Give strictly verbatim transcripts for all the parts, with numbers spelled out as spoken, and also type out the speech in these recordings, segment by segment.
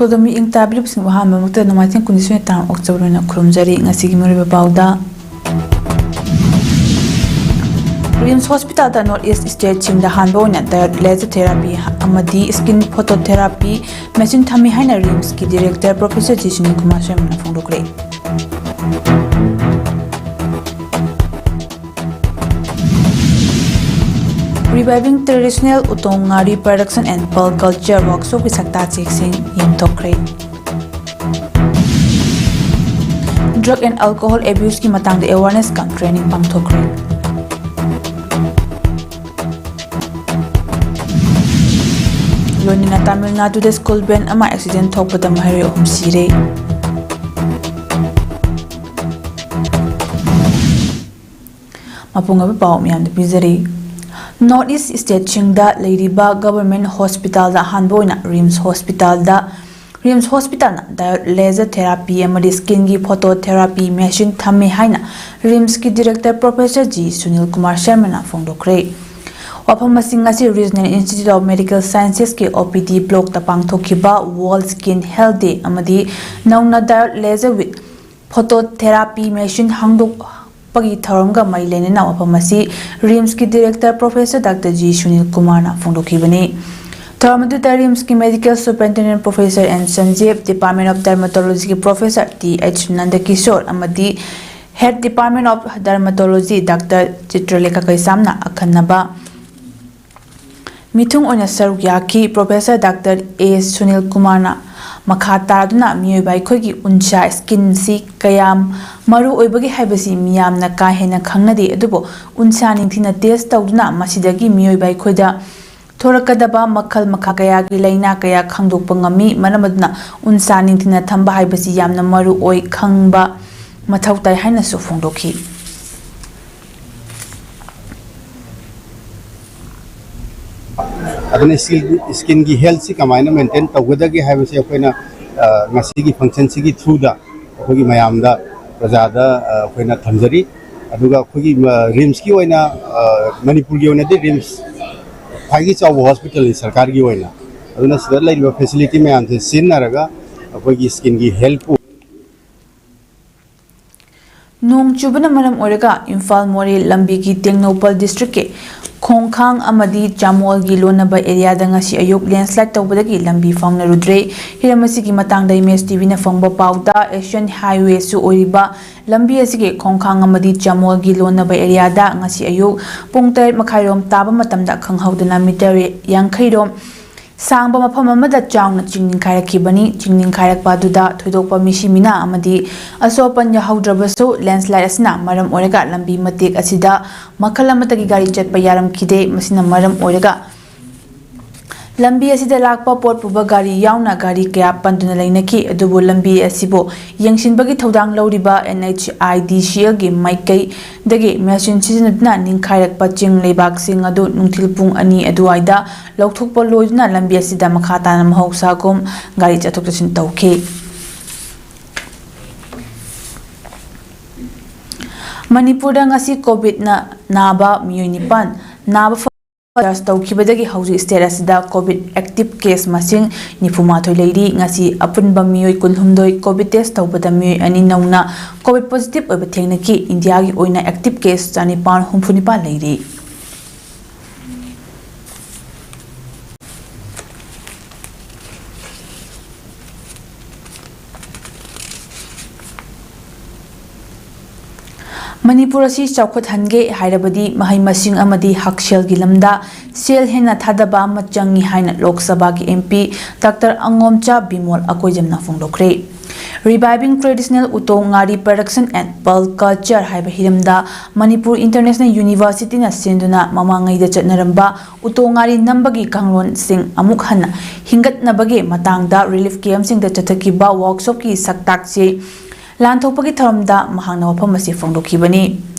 ꯁꯣꯏꯗꯣꯝ ꯃꯤꯠꯌꯦꯡ ꯇꯥꯕꯤꯔꯤꯕꯁꯤꯡꯕꯨ ꯑꯍꯥꯟꯕꯃꯛꯇ ꯅꯣꯡꯃꯥꯏꯊꯦꯝ ꯀꯨꯟꯅꯤꯊꯣꯏ ꯇꯥꯡ ꯑꯣꯛꯇꯣꯕꯔ ꯑꯣꯏꯅ ꯈꯨꯔꯨꯝꯖꯔꯤ꯫ ꯉꯁꯤꯒꯤ ꯃꯔꯨꯑꯣꯏꯕ ꯄꯥꯎꯗ, ꯔꯤꯝꯁ ꯍꯣꯁꯄꯤꯇꯥꯜꯗ ꯅꯣꯔꯠ ꯏꯁ ꯁ꯭ꯇꯦꯠꯁꯤꯡꯗ ꯑꯍꯥꯟꯕ ꯑꯣꯏꯅ diode laser therapy ꯑꯃꯗꯤ skin phototherapy machine ꯊꯝꯃꯤ ꯍꯥꯏꯅ ꯔꯤꯝꯁꯀꯤ director professor G Sunil Kumar ꯁꯔꯃꯅ ꯐꯣꯡꯗꯣꯛꯈ꯭ꯔꯦ꯫ Reviving Traditional Utong Ngari Production and Pearl Culture Workshopꯀꯤ ꯁꯛꯇꯥꯛ ꯆꯦꯛꯁꯤꯡ ꯌꯦꯟꯊꯣꯛꯈ꯭ꯔꯦ꯫ Drug and alcohol abuseꯀꯤ ꯃꯇꯥꯡꯗ awareness cum training ꯄꯥꯡꯊꯣꯛꯈ꯭ꯔꯦ꯫ ꯂꯣꯏꯅꯅ ꯇꯥꯃꯤꯜ ꯅꯥꯗꯨꯗ ꯁ꯭ꯀꯨꯜ ꯚꯦꯟ ꯑꯃ ꯑꯦꯛꯁꯤꯗꯦꯟ ꯊꯣꯛꯄꯗ ꯃꯍꯩꯔꯣꯏ ꯑꯍꯨꯝ ꯁꯤꯔꯦ꯫ ꯃꯄꯨꯡ ꯑꯣꯏꯕ ꯄꯥꯎ ꯃꯌꯥꯝꯗ ꯄꯤꯖꯔꯤ꯫ ꯅꯣꯔꯠ ꯏꯁ ꯁ꯭ꯇꯦꯠꯁꯤꯡꯗ ꯂꯩꯔꯤꯕ ꯒꯚꯔꯟꯃꯦꯟꯠ ꯍꯣꯁꯄꯤꯇꯥꯜꯗ ꯑꯍꯥꯟꯕ ꯑꯣꯏꯅ ꯔꯤꯝꯁ ꯍꯣꯁꯄꯤꯇꯥꯜꯗ, ꯔꯤꯝꯁ ꯍꯣꯁꯄꯤꯇꯥꯜꯅ diode laser therapy ꯑꯃꯗꯤ skinꯒꯤ phototherapy machine ꯊꯝꯃꯤ ꯍꯥꯏꯅ ꯔꯤꯝꯁꯀꯤ director professor G Sunil Kumar ꯁꯔꯃꯅ ꯐꯣꯡꯗꯣꯛꯈ꯭ꯔꯦ꯫ ꯋꯥꯐꯝ ꯑꯁꯤ ꯉꯁꯤ Regional Institute of Medical Sciencesꯀꯤ OPD blockꯇ ꯄꯥꯡꯊꯣꯛꯈꯤꯕ World Skin Health Day ꯑꯃꯗꯤ ꯅꯧꯅ diode laser with phototherapy machine ꯍꯥꯡꯗꯣꯛꯄꯒꯤ ꯊꯧꯔꯝꯒ ꯃꯔꯤ ꯂꯩꯅꯅ ꯋꯥꯐꯝ ꯑꯁꯤ ꯔꯤꯝꯁꯀꯤ director professor doctor G Sunil ꯀꯨꯃꯥꯔꯅ ꯐꯣꯡꯗꯣꯛꯈꯤꯕꯅꯤ꯫ ꯊꯧꯔꯝ ꯑꯗꯨꯗ ꯔꯤꯝꯁꯀꯤ medical superintendent professor N Sanjib, Department of Dermatologyꯒꯤ ꯄ꯭ꯔꯣꯐꯦꯁꯔ ꯇꯤ ꯑꯩꯆ ꯅꯟꯗꯀꯤꯁꯣꯔ ꯑꯃꯗꯤ Head Department of Dermatology doctor Chitralekha ꯀꯩꯁꯥꯝꯅ ꯑꯈꯟꯅꯕ ꯃꯤꯊꯨꯡ ꯑꯣꯏꯅ ꯁꯔꯨꯛ ꯌꯥꯈꯤ꯫ ꯄ꯭ꯔꯣꯐꯦꯁꯔ ꯗꯥꯛꯇꯔ ꯑꯦ ꯁꯨꯅꯤꯜ ꯀꯨꯃꯥꯔꯅ ꯃꯈꯥ ꯇꯥꯗꯨꯅ ꯃꯤꯑꯣꯏꯕ ꯑꯩꯈꯣꯏꯒꯤ ꯎꯟꯁꯥ, skinꯁꯤ ꯀꯌꯥꯝ ꯃꯔꯨ ꯑꯣꯏꯕꯒꯦ ꯍꯥꯏꯕꯁꯤ ꯃꯤꯌꯥꯝꯅ ꯀꯥ ꯍꯦꯟꯅ ꯈꯪꯅꯗꯦ, ꯑꯗꯨꯕꯨ ꯎꯟꯁꯥ ꯅꯤꯡꯊꯤꯅ ꯇꯦꯁ ꯇꯧꯗꯨꯅ ꯃꯁꯤꯗꯒꯤ ꯃꯤꯑꯣꯏꯕ ꯑꯩꯈꯣꯏꯗ ꯊꯣꯔꯛꯀꯗꯕ ꯃꯈꯜ ꯃꯈꯥ ꯀꯌꯥꯒꯤ ꯂꯥꯏꯅꯥ ꯀꯌꯥ ꯈꯪꯗꯣꯛꯄ ꯉꯝꯃꯤ꯫ ꯃꯔꯝ ꯑꯗꯨꯅ ꯎꯟꯁꯥ ꯅꯤꯡꯊꯤꯅ ꯊꯝꯕ ꯍꯥꯏꯕꯁꯤ ꯌꯥꯝꯅ ꯃꯔꯨ ꯑꯣꯏ, ꯈꯪꯕ ꯃꯊꯧ ꯇꯥꯏ ꯍꯥꯏꯅꯁꯨ ꯐꯣꯡꯗꯣꯛꯈꯤ꯫ ꯑꯗꯨꯅ ꯁ꯭ꯀꯤꯟ, ꯁ꯭ꯀꯤꯟꯒꯤ ꯍꯦꯜꯊꯁꯤ ꯀꯃꯥꯏꯅ ꯃꯦꯟꯇꯦꯟ ꯇꯧꯒꯗꯒꯦ ꯍꯥꯏꯕꯁꯤ ꯑꯩꯈꯣꯏꯅ, ꯑ, ꯉꯁꯤꯒꯤ ꯐꯪꯁꯟꯁꯤꯒꯤ ꯊ꯭ꯔꯨꯗ ꯑꯩꯈꯣꯏꯒꯤ ꯃꯌꯥꯝꯗ, ꯄ꯭ꯔꯖꯥꯗ, ꯑ, ꯑꯩꯈꯣꯏꯅ ꯊꯝꯖꯔꯤ꯫ ꯑꯗꯨꯒ ꯑꯩꯈꯣꯏꯒꯤ, ꯑ, ꯔꯤꯝꯁꯀꯤ ꯑꯣꯏꯅ, ꯑ, ꯃꯅꯤꯄꯨꯔꯒꯤ ꯑꯣꯏꯅꯗꯤ ꯔꯤꯝꯁ ꯈ꯭ꯋꯥꯏꯗꯒꯤ ꯆꯥꯎꯕ ꯍꯣꯁꯄꯤꯇꯥꯜꯅꯤ ꯁꯔꯀꯥꯔꯒꯤ ꯑꯣꯏꯅ꯫ ꯑꯗꯨꯅ ꯁꯤꯗ ꯂꯩꯔꯤꯕ ꯐꯦꯁꯤꯂꯤꯇꯤ ꯃꯌꯥꯝꯁꯦ ꯁꯤꯖꯤꯟꯅꯔꯒ ꯑꯩꯈꯣꯏꯒꯤ ꯁ꯭ꯀꯤꯟꯒꯤ ꯍꯦꯜꯠꯄꯨ ꯅꯣꯡ ꯆꯨꯕꯅ ꯃꯔꯝ ꯑꯣꯏꯔꯒ ꯏꯝꯐꯥꯜ ꯃꯣꯔꯦ ꯂꯝꯕꯤꯒꯤ ꯇꯦꯡꯅꯧꯄꯜ ꯗꯤꯁꯇ꯭ꯔꯤꯛꯀꯤ ꯈꯣꯡꯈꯥꯡ ꯑꯃꯗꯤ ꯆꯥꯃꯣꯜꯒꯤ ꯂꯣꯟꯅꯕ ꯑꯦꯔꯤꯌꯥꯗ ꯉꯁꯤ ꯑꯌꯨꯛ ꯂꯦꯟꯁ꯭ꯂꯥꯏꯗ ꯇꯧꯕꯗꯒꯤ ꯂꯝꯕꯤ ꯐꯥꯎꯅꯔꯨꯗ꯭ꯔꯦ꯫ ꯍꯤꯔꯝ ꯑꯁꯤꯒꯤ ꯃꯇꯥꯡꯗ ꯏꯃꯦꯖ ꯇꯤꯚꯤꯅ ꯐꯪꯕ ꯄꯥꯎꯗ, ꯑꯦꯁꯤꯌꯥꯟ ꯍꯥꯏꯋꯦꯁꯨ ꯑꯣꯏꯔꯤꯕ ꯂꯝꯕꯤ ꯑꯁꯤꯒꯤ ꯈꯣꯡꯈꯥꯡ ꯑꯃꯗꯤ ꯆꯥꯃꯣꯜꯒꯤ ꯂꯣꯟꯅꯕ ꯑꯦꯔꯤꯌꯥꯗ ꯉꯁꯤ ꯑꯌꯨꯛ ꯄꯨꯡ ꯇꯔꯦꯠ ꯃꯈꯥꯏꯔꯣꯝ ꯇꯥꯕ ꯃꯇꯝꯗ ꯈꯪꯍꯧꯗꯅ ꯃꯤꯇꯔ ꯌꯥꯡꯈꯩꯔꯣꯝ ꯁꯥꯡꯕ ꯃꯐꯝ ꯑꯃꯗ ꯆꯥꯎꯅ ꯆꯤꯡ ꯅꯤꯡꯈꯥꯏꯔꯛꯈꯤꯕꯅꯤ꯫ ꯆꯤꯡ ꯅꯤꯡꯈꯥꯏꯔꯛꯄ ꯑꯗꯨꯗ ꯊꯣꯏꯗꯣꯛꯄ ꯃꯤꯁꯤ ꯃꯤꯅꯥ ꯑꯃꯗꯤ ꯑꯁꯣꯛ ꯑꯄꯟ ꯌꯥꯎꯍꯧꯗ꯭ꯔꯕꯁꯨ, ꯂꯦꯟꯁ꯭ꯂꯥꯏꯗ ꯑꯁꯤꯅ ꯃꯔꯝ ꯑꯣꯏꯔꯒ ꯂꯝꯕꯤ ꯃꯇꯦꯛ ꯑꯁꯤꯗ ꯃꯈꯜ ꯑꯃꯠꯇꯒꯤ ꯒꯥꯔꯤ ꯆꯠꯄ ꯌꯥꯔꯝꯈꯤꯗꯦ꯫ ꯃꯁꯤꯅ ꯃꯔꯝ ꯑꯣꯏꯔꯒ ꯂꯝꯕꯤ ꯑꯁꯤꯗ ꯂꯥꯛꯄ ꯄꯣꯠ ꯄꯨꯕ ꯒꯥꯔꯤ ꯌꯥꯎꯅ ꯒꯥꯔꯤ ꯀꯌꯥ ꯄꯟꯗꯨꯅ ꯂꯩꯅꯈꯤ꯫ ꯑꯗꯨꯕꯨ ꯂꯝꯕꯤ ꯑꯁꯤꯕꯨ ꯌꯦꯡꯁꯤꯟꯕꯒꯤ ꯊꯧꯗꯥꯡ ꯂꯧꯔꯤꯕ NHIDCL ꯒꯤ ꯃꯥꯏꯀꯩꯗꯒꯤ ꯃꯦꯁꯤꯟ ꯁꯤꯖꯤꯟꯅꯗꯨꯅ ꯅꯤꯡꯈꯥꯏꯔꯛꯄ ꯆꯤꯡ ꯂꯩꯕꯥꯛꯁꯤꯡ ꯑꯗꯨ ꯅꯨꯡꯊꯤꯜ ꯄꯨꯡ ꯑꯅꯤ ꯑꯗꯨꯋꯥꯏꯗ ꯂꯧꯊꯣꯛꯄ ꯂꯣꯏꯗꯨꯅ ꯂꯝꯕꯤ ꯑꯁꯤꯗ ꯃꯈꯥ ꯇꯥꯅ ꯃꯍꯧꯁꯥꯒꯨꯝ ꯒꯥꯔꯤ ꯆꯠꯊꯣꯛ ꯆꯠꯁꯤꯟ ꯇꯧꯈꯤ꯫ ꯃꯅꯤꯄꯨꯔꯗ ꯉꯁꯤ ꯀꯣꯚꯤꯗꯅ ꯅꯥꯕ ꯃꯤꯑꯣꯏ ꯅꯤꯄꯥꯟ ꯅꯥꯕ ꯐ-, ꯇꯦꯁ ꯇꯧꯈꯤꯕꯗꯒꯤ ꯍꯧꯖꯤꯛ ꯁ꯭ꯇꯦꯠ ꯑꯁꯤꯗ ꯀꯣꯚꯤꯗ ꯑꯦꯛꯇꯤꯚ ꯀꯦꯁ ꯃꯁꯤꯡ ꯅꯤꯐꯨ ꯃꯥꯊꯣꯏ ꯂꯩꯔꯤ꯫ ꯉꯁꯤ ꯑꯄꯨꯟꯕ ꯃꯤꯑꯣꯏ ꯀꯨꯟꯍꯨꯝꯗꯣꯏ ꯀꯣꯚꯤꯗ ꯇꯦꯁ ꯇꯧꯕꯗ ꯃꯤꯑꯣꯏ ꯑꯅꯤ ꯅꯧꯅ ꯀꯣꯚꯤꯗ ꯄꯣꯖꯤꯇꯤꯚ ꯑꯣꯏꯕ ꯊꯦꯡꯅꯈꯤ꯫ ꯏꯟꯗꯤꯌꯥꯒꯤ ꯑꯣꯏꯅ ꯑꯦꯛꯇꯤꯚ ꯀꯦꯁ ꯆꯥꯅꯤꯄꯥꯟ ꯍꯨꯝꯐꯨ ꯅꯤꯄꯥꯟ ꯂꯩꯔꯤ꯫ ꯃꯅꯤꯄꯨꯔ ꯑꯁꯤ ꯆꯥꯎꯈꯠꯍꯟꯒꯦ ꯍꯥꯏꯔꯕꯗꯤ ꯃꯍꯩ ꯃꯁꯤꯡ ꯑꯃꯗꯤ ꯍꯛꯁꯦꯜꯒꯤ ꯂꯝꯗ ꯁꯦꯜ ꯍꯦꯟꯅ ꯊꯥꯗꯕ ꯑꯃ ꯆꯪꯏ ꯍꯥꯏꯅ ꯂꯣꯛ ꯁꯚꯥꯒꯤ MP doctor ꯑꯉꯣꯝꯆꯥ Bimol ꯑꯀꯣꯏꯖꯝꯅ ꯐꯣꯡꯗꯣꯛꯈ꯭ꯔꯦ꯫ Reviving Traditional ꯎꯇꯣꯡ ꯉꯥꯔꯤ Production and Pulp Culture ꯍꯥꯏꯕ ꯍꯤꯔꯝꯗ ꯃꯅꯤꯄꯨꯔ International University ꯅ ꯁꯤꯟꯗꯨꯅ ꯃꯃꯥꯡꯉꯩꯗ ꯆꯠꯅꯔꯝꯕ ꯎꯇꯣꯡ ꯉꯥꯔꯤ ꯅꯝꯕꯒꯤ ꯀꯥꯡꯂꯣꯟꯁꯤꯡ ꯑꯃꯨꯛ ꯍꯟꯅ ꯍꯤꯡꯒꯠꯅꯕꯒꯤ ꯃꯇꯥꯡꯗ ꯔꯤꯂꯤꯐ ꯀꯦꯝꯁꯤꯡꯗ ꯆꯠꯊꯈꯤꯕ ꯋꯥꯔꯛꯁꯣꯞꯀꯤ ꯁꯛꯇꯥꯛꯁꯤ ꯂꯥꯟꯊꯣꯛꯄꯒꯤ ꯊꯧꯔꯝꯗ ꯃꯍꯥꯛꯅ ꯋꯥꯐꯝ ꯑꯁꯤ ꯐꯣꯡꯗꯣꯛꯈꯤꯕꯅꯤ꯫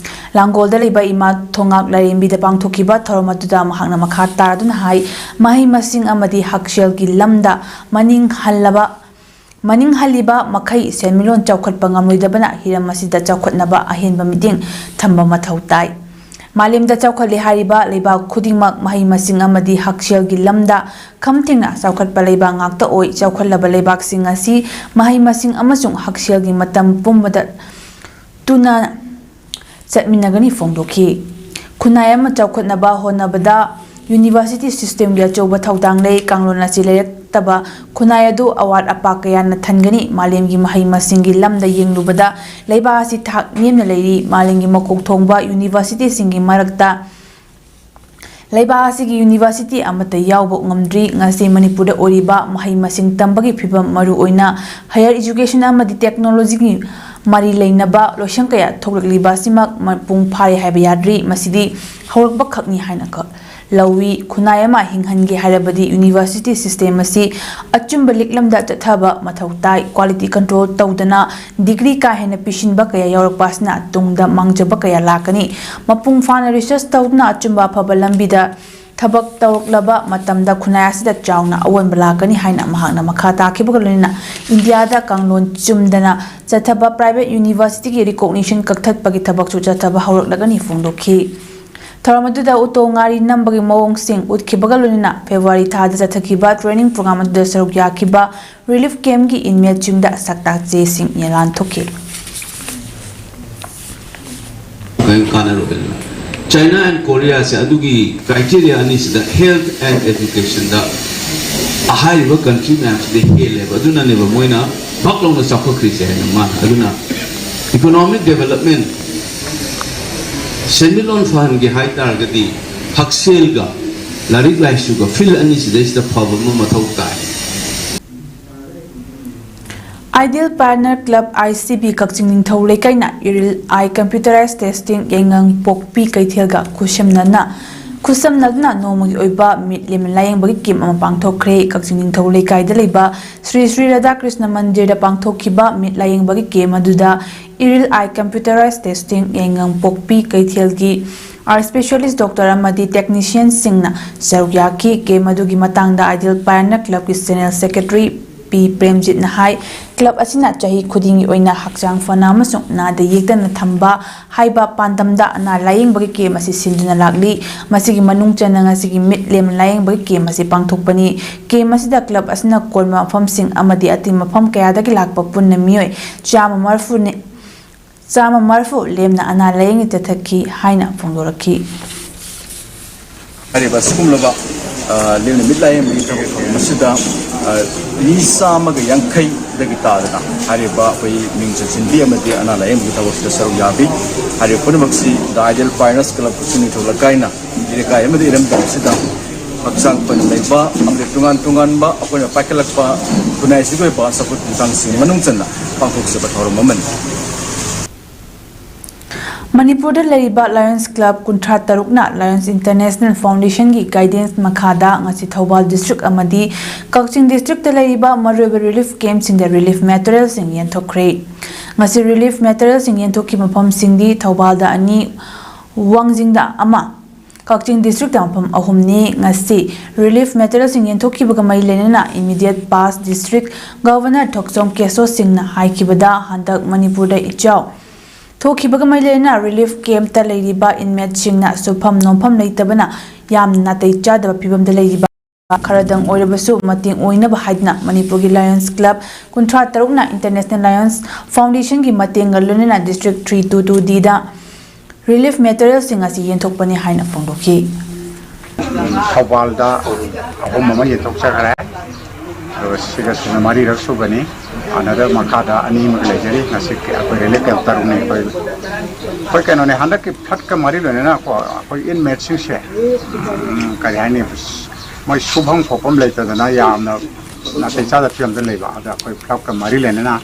ꯂꯥꯡꯒꯣꯜꯗ ꯂꯩꯕ ꯏꯃꯥ ꯊꯣꯉꯥꯛ ꯂꯥꯏꯔꯦꯝꯕꯤꯗ ꯄꯥꯡꯊꯣꯛꯈꯤꯕ ꯊꯧꯔꯝ ꯑꯗꯨꯗ ꯃꯍꯥꯛꯅ ꯃꯈꯥ ꯇꯥꯔꯗꯨꯅ ꯍꯥꯏ, ꯃꯍꯩ ꯃꯁꯤꯡ ꯑꯃꯗꯤ ꯍꯛꯁꯦꯜꯒꯤ ꯂꯝꯗ ꯃꯅꯤꯡ ꯍꯜꯂꯕ, ꯃꯅꯤꯡ ꯍꯜꯂꯤꯕ ꯃꯈꯩ ꯁꯦꯟꯃꯤꯠꯂꯣꯟ ꯆꯥꯎꯈꯠꯄ ꯉꯝꯂꯣꯏꯗꯕꯅ ꯍꯤꯔꯝ ꯑꯁꯤꯗ ꯆꯥꯎꯈꯠꯅꯕ ꯑꯍꯦꯟꯕ ꯃꯤꯠꯌꯦꯡ ꯊꯝꯕ ꯃꯊꯧ ꯇꯥꯏ꯫ ꯃꯥꯂꯦꯝꯗ ꯆꯥꯎꯈꯠꯂꯦ ꯍꯥꯏꯔꯤꯕ ꯂꯩꯕꯥꯛ ꯈꯨꯗꯤꯡꯃꯛ ꯃꯍꯩ ꯃꯁꯤꯡ ꯑꯃꯗꯤ ꯍꯛꯁꯦꯜꯒꯤ ꯂꯝꯗ ꯈꯝ ꯊꯦꯡꯅ ꯆꯥꯎꯈꯠꯄ ꯂꯩꯕꯥꯛ ꯉꯥꯛꯇ ꯑꯣꯏ꯫ ꯆꯥꯎꯈꯠꯂꯕ ꯂꯩꯕꯥꯛꯁꯤꯡ ꯑꯁꯤ ꯃꯍꯩ ꯃꯁꯤꯡ ꯑꯃꯁꯨꯡ ꯍꯛꯁꯦꯜꯒꯤ ꯃꯇꯝ ꯄꯨꯝꯕꯗ ꯇꯨꯅ ꯆꯠꯃꯤꯟꯅꯒꯅꯤ ꯐꯣꯡꯗꯣꯛꯈꯤ꯫ ꯈꯨꯟꯅꯥꯏ ꯑꯃ ꯆꯥꯎꯈꯠꯅꯕ ꯍꯣꯠꯅꯕꯗ university systemꯒꯤ ꯑꯆꯧꯕ ꯊꯧꯗꯥꯡ ꯂꯩ꯫ ꯀꯥꯡꯂꯣꯟ ꯑꯁꯤ ꯂꯩꯔꯛꯇꯕ ꯈꯨꯟꯅꯥꯏ ꯑꯗꯨ ꯑꯋꯥꯠ ꯑꯄꯥ ꯀꯌꯥꯅ ꯊꯟꯒꯅꯤ꯫ ꯃꯥꯂꯦꯝꯒꯤ ꯃꯍꯩ ꯃꯁꯤꯡꯒꯤ ꯂꯝꯗ ꯌꯦꯡꯂꯨꯕꯗ ꯂꯩꯕꯥꯛ ꯑꯁꯤ ꯊꯥꯛ ꯅꯦꯝꯅ ꯂꯩꯔꯤ꯫ ꯃꯥꯂꯦꯝꯒꯤ ꯃꯀꯣꯛ ꯊꯣꯡꯕ universityꯁꯤꯡꯒꯤ ꯃꯔꯛꯇ ꯂꯩꯕꯥꯛ ꯑꯁꯤꯒꯤ university ꯑꯃꯠꯇ ꯌꯥꯎꯕ ꯉꯝꯗ꯭ꯔꯤ꯫ ꯉꯁꯤ ꯃꯅꯤꯄꯨꯔꯗ ꯑꯣꯏꯔꯤꯕ ꯃꯍꯩ ꯃꯁꯤꯡ ꯇꯝꯕꯒꯤ ꯐꯤꯕꯝ, ꯃꯔꯨꯑꯣꯏꯅ higher education ꯑꯃꯗꯤ technologyꯒꯤ ꯃꯔꯤ ꯂꯩꯅꯕ ꯂꯣꯏꯁꯪ ꯀꯌꯥ ꯊꯣꯛꯂꯛꯂꯤꯕ ꯑꯁꯤꯃꯛ ꯃꯄꯨꯡ ꯐꯥꯔꯦ ꯍꯥꯏꯕ ꯌꯥꯗ꯭ꯔꯤ꯫ ꯃꯁꯤꯗꯤ ꯍꯧꯔꯛꯄ ꯈꯛꯅꯤ ꯍꯥꯏꯅ ꯈ-, ꯂꯧꯏ꯫ ꯈꯨꯟꯅꯥꯏ ꯑꯃ ꯍꯤꯡꯍꯟꯒꯦ ꯍꯥꯏꯔꯕꯗꯤ university system ꯑꯁꯤ ꯑꯆꯨꯝꯕ ꯂꯤꯛꯂꯝꯗ ꯆꯠꯊꯕ ꯃꯊꯧ ꯇꯥꯏ꯫ Quality control ꯇꯧꯗꯅ degree ꯀꯥ ꯍꯦꯟꯅ ꯄꯤꯁꯤꯟꯕ ꯀꯌꯥ ꯌꯥꯎꯔꯛꯄ ꯑꯁꯤꯅ ꯇꯨꯡꯗ ꯃꯥꯡꯖꯕ ꯀꯌꯥ ꯂꯥꯛꯀꯅꯤ꯫ ꯃꯄꯨꯡ ꯐꯥꯅ research ꯇꯧꯗꯨꯅ ꯑꯆꯨꯝꯕ ꯑꯐꯕ ꯂꯝꯕꯤꯗ ꯊꯕꯛ ꯇꯧꯔꯛꯂꯕ ꯃꯇꯝꯗ ꯈꯨꯟꯅꯥꯏ ꯑꯁꯤꯗ ꯆꯥꯎꯅ ꯑꯑꯣꯟꯕ ꯂꯥꯛꯀꯅꯤ ꯍꯥꯏꯅ ꯃꯍꯥꯛꯅ ꯃꯈꯥ ꯇꯥꯈꯤꯕꯒ ꯂꯣꯏꯅꯅ ꯏꯟꯗꯤꯌꯥꯗ ꯀꯥꯡꯂꯣꯟ ꯆꯨꯝꯗꯅ ꯆꯠꯊꯕ private universityꯒꯤ recognition ꯀꯛꯊꯠꯄꯒꯤ ꯊꯕꯛꯁꯨ ꯆꯠꯊꯕ ꯍꯧꯔꯛꯂꯒꯅꯤ ꯐꯣꯡꯗꯣꯛꯈꯤ꯫ ꯊꯧꯔꯝ ꯑꯗꯨꯗ ꯎꯇꯣ ꯉꯥꯔꯤ ꯅꯝꯕꯒꯤ ꯃꯑꯣꯡꯁꯤꯡ ꯎꯠꯈꯤꯕꯒ ꯂꯣꯏꯅꯅ February ꯊꯥꯗ ꯆꯠꯊꯈꯤꯕ training program ꯑꯗꯨꯗ ꯁꯔꯨꯛ ꯌꯥꯈꯤꯕ relief campꯀꯤ inmateꯁꯤꯡꯗ ꯁꯛꯇꯥꯛ ꯆꯦꯁꯤꯡ ꯌꯦꯟꯂꯥꯟ ꯊꯣꯛꯈꯤ꯫ ꯀꯔꯤꯝ ꯀꯥꯟꯅꯔꯣꯏꯗꯅ꯫ China and Koreaꯁꯦ ꯑꯗꯨꯒꯤ criteria ꯑꯅꯤꯁꯤꯗ health and educationꯗ ꯑꯍꯥꯏꯔꯤꯕ country ꯃꯌꯥꯝꯁꯤꯗ ꯍꯦꯜꯂꯦꯕ꯫ ꯑꯗꯨꯅꯅꯦꯕ ꯃꯣꯏꯅ ꯄꯛ ꯂꯥꯎꯅ ꯆꯥꯎꯈꯠꯈ꯭ꯔꯤꯁꯦ ꯍꯥꯏꯅ ꯃꯥꯅ꯫ ꯑꯗꯨꯅ economic development ꯁꯦꯟꯃꯤꯠꯂꯣꯟ ꯐꯍꯟꯒꯦ ꯍꯥꯏ ꯇꯥꯔꯒꯗꯤ ꯍꯛꯁꯦꯜꯒ ꯂꯥꯏꯔꯤꯛ ꯂꯥꯏꯁꯨꯒ field ꯑꯅꯤꯁꯤꯗꯩꯁꯤꯗ ꯐꯕ ꯑꯃ ꯃꯊꯧ ꯇꯥꯏ꯫ Ideal Pioneer Club, ICB, ꯀꯛꯆꯤꯡ ꯅꯤꯡꯊꯧ ꯂꯩꯀꯥꯏꯅ Iris Eye Computerized Testing, ꯌꯥꯏꯉꯪ ꯄꯣꯛꯄꯤ ꯀꯩꯊꯦꯜꯒ ꯈꯨꯠꯁꯝꯅꯅ, ꯈꯨꯠꯁꯝꯅꯗꯨꯅ ꯅꯣꯡꯃꯒꯤ ꯑꯣꯏꯕ ꯃꯤꯠ ꯂꯦꯝꯅ ꯂꯥꯌꯦꯡꯕꯒꯤ camp ꯑꯃ ꯄꯥꯡꯊꯣꯛꯈ꯭ꯔꯦ꯫ ꯀꯛꯆꯤꯡ ꯅꯤꯡꯊꯧ ꯂꯩꯀꯥꯏꯗ ꯂꯩꯕ ꯁ꯭ꯔꯤ ꯁ꯭ꯔꯤ ꯔꯥꯙꯥꯀ꯭ꯔꯤꯁꯅ ꯃꯟꯗꯤꯔꯗ ꯄꯥꯡꯊꯣꯛꯈꯤꯕ ꯃꯤꯠ ꯂꯥꯌꯦꯡꯕꯒꯤ camp ꯑꯗꯨꯗ Iris Eye Computerized Testing, ꯌꯥꯏꯉꯪ ꯄꯣꯛꯄꯤ ꯀꯩꯊꯦꯜꯒꯤ eye specialist doctor ꯑꯃꯗꯤ technicianꯁꯤꯡꯅ ꯁꯔꯨꯛ ꯌꯥꯈꯤ꯫ Camp ꯑꯗꯨꯒꯤ ꯃꯇꯥꯡꯗ Ideal Pioneer Clubꯀꯤ General Secretary ꯄꯤ ꯄ꯭ꯔꯦꯝꯖꯤꯠꯅ ꯍꯥꯏ, ꯀ꯭ꯂꯕ ꯑꯁꯤꯅ ꯆꯍꯤ ꯈꯨꯗꯤꯡꯒꯤ ꯑꯣꯏꯅ ꯍꯛꯆꯥꯡ ꯐꯅ ꯑꯃꯁꯨꯡ ꯅꯥꯗ ꯌꯦꯛꯇꯅ ꯊꯝꯕ ꯍꯥꯏꯕ ꯄꯥꯟꯗꯝꯗ ꯑꯅꯥ ꯂꯥꯌꯦꯡꯕꯒꯤ ꯀꯦꯝ ꯑꯁꯤ ꯁꯤꯟꯗꯨꯅ ꯂꯥꯛꯂꯤ꯫ ꯃꯁꯤꯒꯤ ꯃꯅꯨꯡ ꯆꯟꯅ ꯉꯁꯤꯒꯤ ꯃꯤꯠ ꯂꯦꯝꯅ ꯂꯥꯌꯦꯡꯕꯒꯤ ꯀꯦꯝ ꯑꯁꯤ ꯄꯥꯡꯊꯣꯛꯄꯅꯤ꯫ ꯀꯦꯝ ꯑꯁꯤꯗ ꯀ꯭ꯂꯕ ꯑꯁꯤꯅ ꯀꯣꯟꯕ ꯃꯐꯝꯁꯤꯡ ꯑꯃꯗꯤ ꯑꯇꯩ ꯃꯐꯝ ꯀꯌꯥꯗꯒꯤ ꯂꯥꯛꯄ ꯄꯨꯟꯅ ꯃꯤꯑꯣꯏ ꯆꯥꯝꯃ ꯃꯔꯤꯐꯨ ꯅꯤ-, ꯆꯥꯝꯃ ꯃꯔꯤꯐꯨ ꯂꯦꯝꯅ ꯑꯅꯥ ꯂꯥꯌꯦꯡ ꯆꯠꯊꯈꯤ ꯍꯥꯏꯅ ꯐꯣꯡꯗꯣꯔꯛꯈꯤ꯫ ꯍꯥꯏꯔꯤꯕ ꯑꯁꯤꯒꯨꯝꯂꯕ, ꯑ, ꯂꯦꯝꯅ ꯃꯤꯠ ꯂꯥꯌꯦꯡꯕꯒꯤ ꯊꯕꯛ ꯊꯧꯔꯝ ꯑꯁꯤꯗ, ꯑ, ꯃꯤ ꯆꯥꯝꯃꯒ ꯌꯥꯡꯈꯩꯗꯒꯤ ꯇꯥꯗꯅ ꯍꯥꯏꯔꯤꯕ ꯑꯩꯈꯣꯏ ꯃꯤꯡ ꯆꯟꯁꯤꯟꯕꯤ ꯑꯃꯗꯤ ꯑꯅꯥ ꯂꯥꯌꯦꯡꯕꯒꯤ ꯊꯕꯛꯁꯤꯗ ꯁꯔꯨꯛ ꯌꯥꯕꯤ꯫ ꯍꯥꯏꯔꯤꯕ ꯄꯨꯝꯅꯃꯛꯁꯤ The Ideal Pioneers Club ꯀꯛꯆꯤꯡ ꯅꯤꯡꯊꯧ ꯂꯩꯀꯥꯏꯅ, ꯂꯩꯀꯥꯏ ꯑꯃꯗꯤ ꯏꯔꯝꯗꯝ ꯑꯁꯤꯗ ꯍꯛꯆꯥꯡ ꯐꯅ ꯂꯩꯕ ꯑꯃꯗꯤ ꯇꯣꯉꯥꯟ ꯇꯣꯉꯥꯟꯕ ꯑꯩꯈꯣꯏꯅ ꯄꯥꯏꯈꯠꯂꯛꯄ ꯈꯨꯟꯅꯥꯏ ꯑꯁꯤꯒꯤ ꯑꯣꯏꯕ ꯆꯥꯎꯈꯠ ꯈꯣꯡꯊꯥꯡꯁꯤꯡ ꯃꯅꯨꯡ ꯆꯟꯅ ꯄꯥꯡꯊꯣꯛꯆꯕ ꯊꯧꯔꯝ ꯑꯃꯅꯤ꯫ ꯃꯅꯤꯄꯨꯔꯗ ꯂꯩꯔꯤꯕ ꯂꯥꯌꯣꯟꯁ ꯀ꯭ꯂꯕ ꯀꯨꯟꯊ꯭ꯔꯥ ꯇꯔꯨꯛꯅ ꯂꯥꯌꯣꯟꯁ ꯏꯟꯇꯔꯅꯦꯁꯅꯦꯜ ꯐꯥꯎꯟꯗꯦꯁꯟꯒꯤ ꯒꯥꯏꯗꯦꯟꯁ ꯃꯈꯥꯗ ꯉꯁꯤ ꯊꯧꯕꯥꯜ ꯗꯤꯁꯇ꯭ꯔꯤꯛ ꯑꯃꯗꯤ ꯀꯛꯆꯤꯡ ꯗꯤꯁꯇ꯭ꯔꯤꯛꯇ ꯂꯩꯔꯤꯕ ꯃꯔꯨꯑꯣꯏꯕ ꯔꯤꯂꯤꯐ ꯀꯦꯝꯞꯁꯤꯡꯗ ꯔꯤꯂꯤꯐ ꯃꯦꯇꯔꯤꯌꯦꯜꯁꯤꯡ ꯌꯦꯟꯊꯣꯛꯈ꯭ꯔꯦ꯫ ꯉꯁꯤ ꯔꯤꯂꯤꯐ ꯃꯦꯇꯔꯤꯌꯦꯜꯁꯤꯡ ꯌꯦꯟꯊꯣꯛꯈꯤꯕ ꯃꯐꯝꯁꯤꯡꯗꯤ ꯊꯧꯕꯥꯜꯗ ꯑꯅꯤ, ꯋꯥꯡꯖꯤꯡꯗ ꯑꯃ, ꯀꯛꯆꯤꯡ ꯗꯤꯁꯇ꯭ꯔꯤꯛꯇ ꯃꯐꯝ ꯑꯍꯨꯝꯅꯤ꯫ ꯉꯁꯤ ꯔꯤꯂꯤꯐ ꯃꯦꯇꯔꯤꯌꯦꯜꯁꯤꯡ ꯌꯦꯟꯊꯣꯛꯈꯤꯕꯒ ꯃꯔꯤ ꯂꯩꯅꯅ ꯏꯃꯤꯗꯤꯌꯦꯠ ꯄꯥꯁ ꯗꯤꯁꯇ꯭ꯔꯤꯛ ꯒꯚꯔꯅꯔ ꯊꯣꯛꯆꯣꯝ ꯀꯦꯁꯣ ꯁꯤꯡꯅ ꯍꯥꯏꯈꯤꯕꯗ, ꯍꯟꯗꯛ ꯃꯅꯤꯄꯨꯔꯗ ꯏꯆꯥꯎ ꯊꯣꯛꯈꯤꯕꯒ ꯃꯔꯤ ꯂꯩꯅꯅ ꯔꯤꯂꯤꯐ ꯀꯦꯝꯞꯇ ꯂꯩꯔꯤꯕ ꯏꯟꯃꯦꯠꯁꯤꯡꯅ ꯁꯨꯐꯝ ꯅꯣꯝꯐꯝ ꯂꯩꯇꯕꯅ ꯌꯥꯝꯅ ꯅꯥꯇꯩ ꯆꯥꯗꯕ ꯐꯤꯕꯝꯗ ꯂꯩꯔꯤꯕ ꯈꯔꯗꯪ ꯑꯣꯏꯔꯕꯁꯨ ꯃꯇꯦꯡ ꯑꯣꯏꯅꯕ ꯍꯥꯏꯗꯨꯅ ꯃꯅꯤꯄꯨꯔꯒꯤ ꯂꯥꯌꯣꯟꯁ ꯀ꯭ꯂꯕ ꯀꯨꯟꯊ꯭ꯔꯥ ꯇꯔꯨꯛꯅ ꯏꯟꯇꯔꯅꯦꯁꯅꯦꯜ ꯂꯥꯌꯣꯟꯁ ꯐꯥꯎꯟꯗꯦꯁꯟꯒꯤ ꯃꯇꯦꯡꯒ ꯂꯣꯏꯅꯅ ꯗꯤꯁꯇ꯭ꯔꯤꯛ ꯊ꯭ꯔꯤ ꯇꯨ ꯇꯨ ꯗꯤꯗ ꯔꯤꯂꯤꯐ ꯃꯦꯇꯔꯤꯌꯦꯜꯁꯤꯡ ꯑꯁꯤ ꯌꯦꯟꯊꯣꯛꯄꯅꯤ ꯍꯥꯏꯅ ꯐꯣꯡꯗꯣꯛꯈꯤ꯫ ꯊꯧꯕꯥꯜꯗ ꯑꯍꯨꯝ ꯑꯃ ꯌꯦꯟꯊꯣꯛꯆꯈ꯭ꯔꯦ꯫ ꯑꯗꯨꯒ ꯁꯤꯒ ꯁꯤꯅ ꯃꯔꯤꯔꯛ ꯁꯨꯕꯅꯤ꯫ ꯑꯅꯗꯔ ꯃꯈꯥꯗ ꯑꯅꯤ ꯑꯃꯒ ꯂꯩꯖꯔꯤ꯫ ꯉꯁꯤ ꯑꯩꯈꯣꯏ ꯔꯤꯂꯤꯐ ꯀꯦꯝꯞ ꯇꯔꯨꯛꯅꯤ ꯑꯩꯈꯣꯏ꯫ ꯑꯩꯈꯣꯏ ꯀꯩꯅꯣꯅꯦ, ꯍꯟꯗꯛꯀꯤ ꯐ꯭ꯂꯠꯀ ꯃꯔꯤ ꯂꯩꯅꯅ ꯀꯣ, ꯑꯩꯈꯣꯏ ꯏꯟꯃꯦꯠꯁꯤꯡꯁꯦ, ꯎꯝ, ꯀꯔꯤ ꯍꯥꯏꯅꯤ, ꯃꯣꯏ ꯁꯨꯐꯝ ꯈꯣꯠꯐꯝ ꯂꯩꯇꯗꯅ ꯌꯥꯝꯅ ꯅꯥꯇꯩ ꯆꯥꯗꯕ ꯐꯤꯕꯝꯗ ꯂꯩꯕ꯫ ꯑꯗ ꯑꯩꯈꯣꯏ ꯐ꯭ꯂꯠꯀ ꯃꯔꯤ ꯂꯩꯅꯅ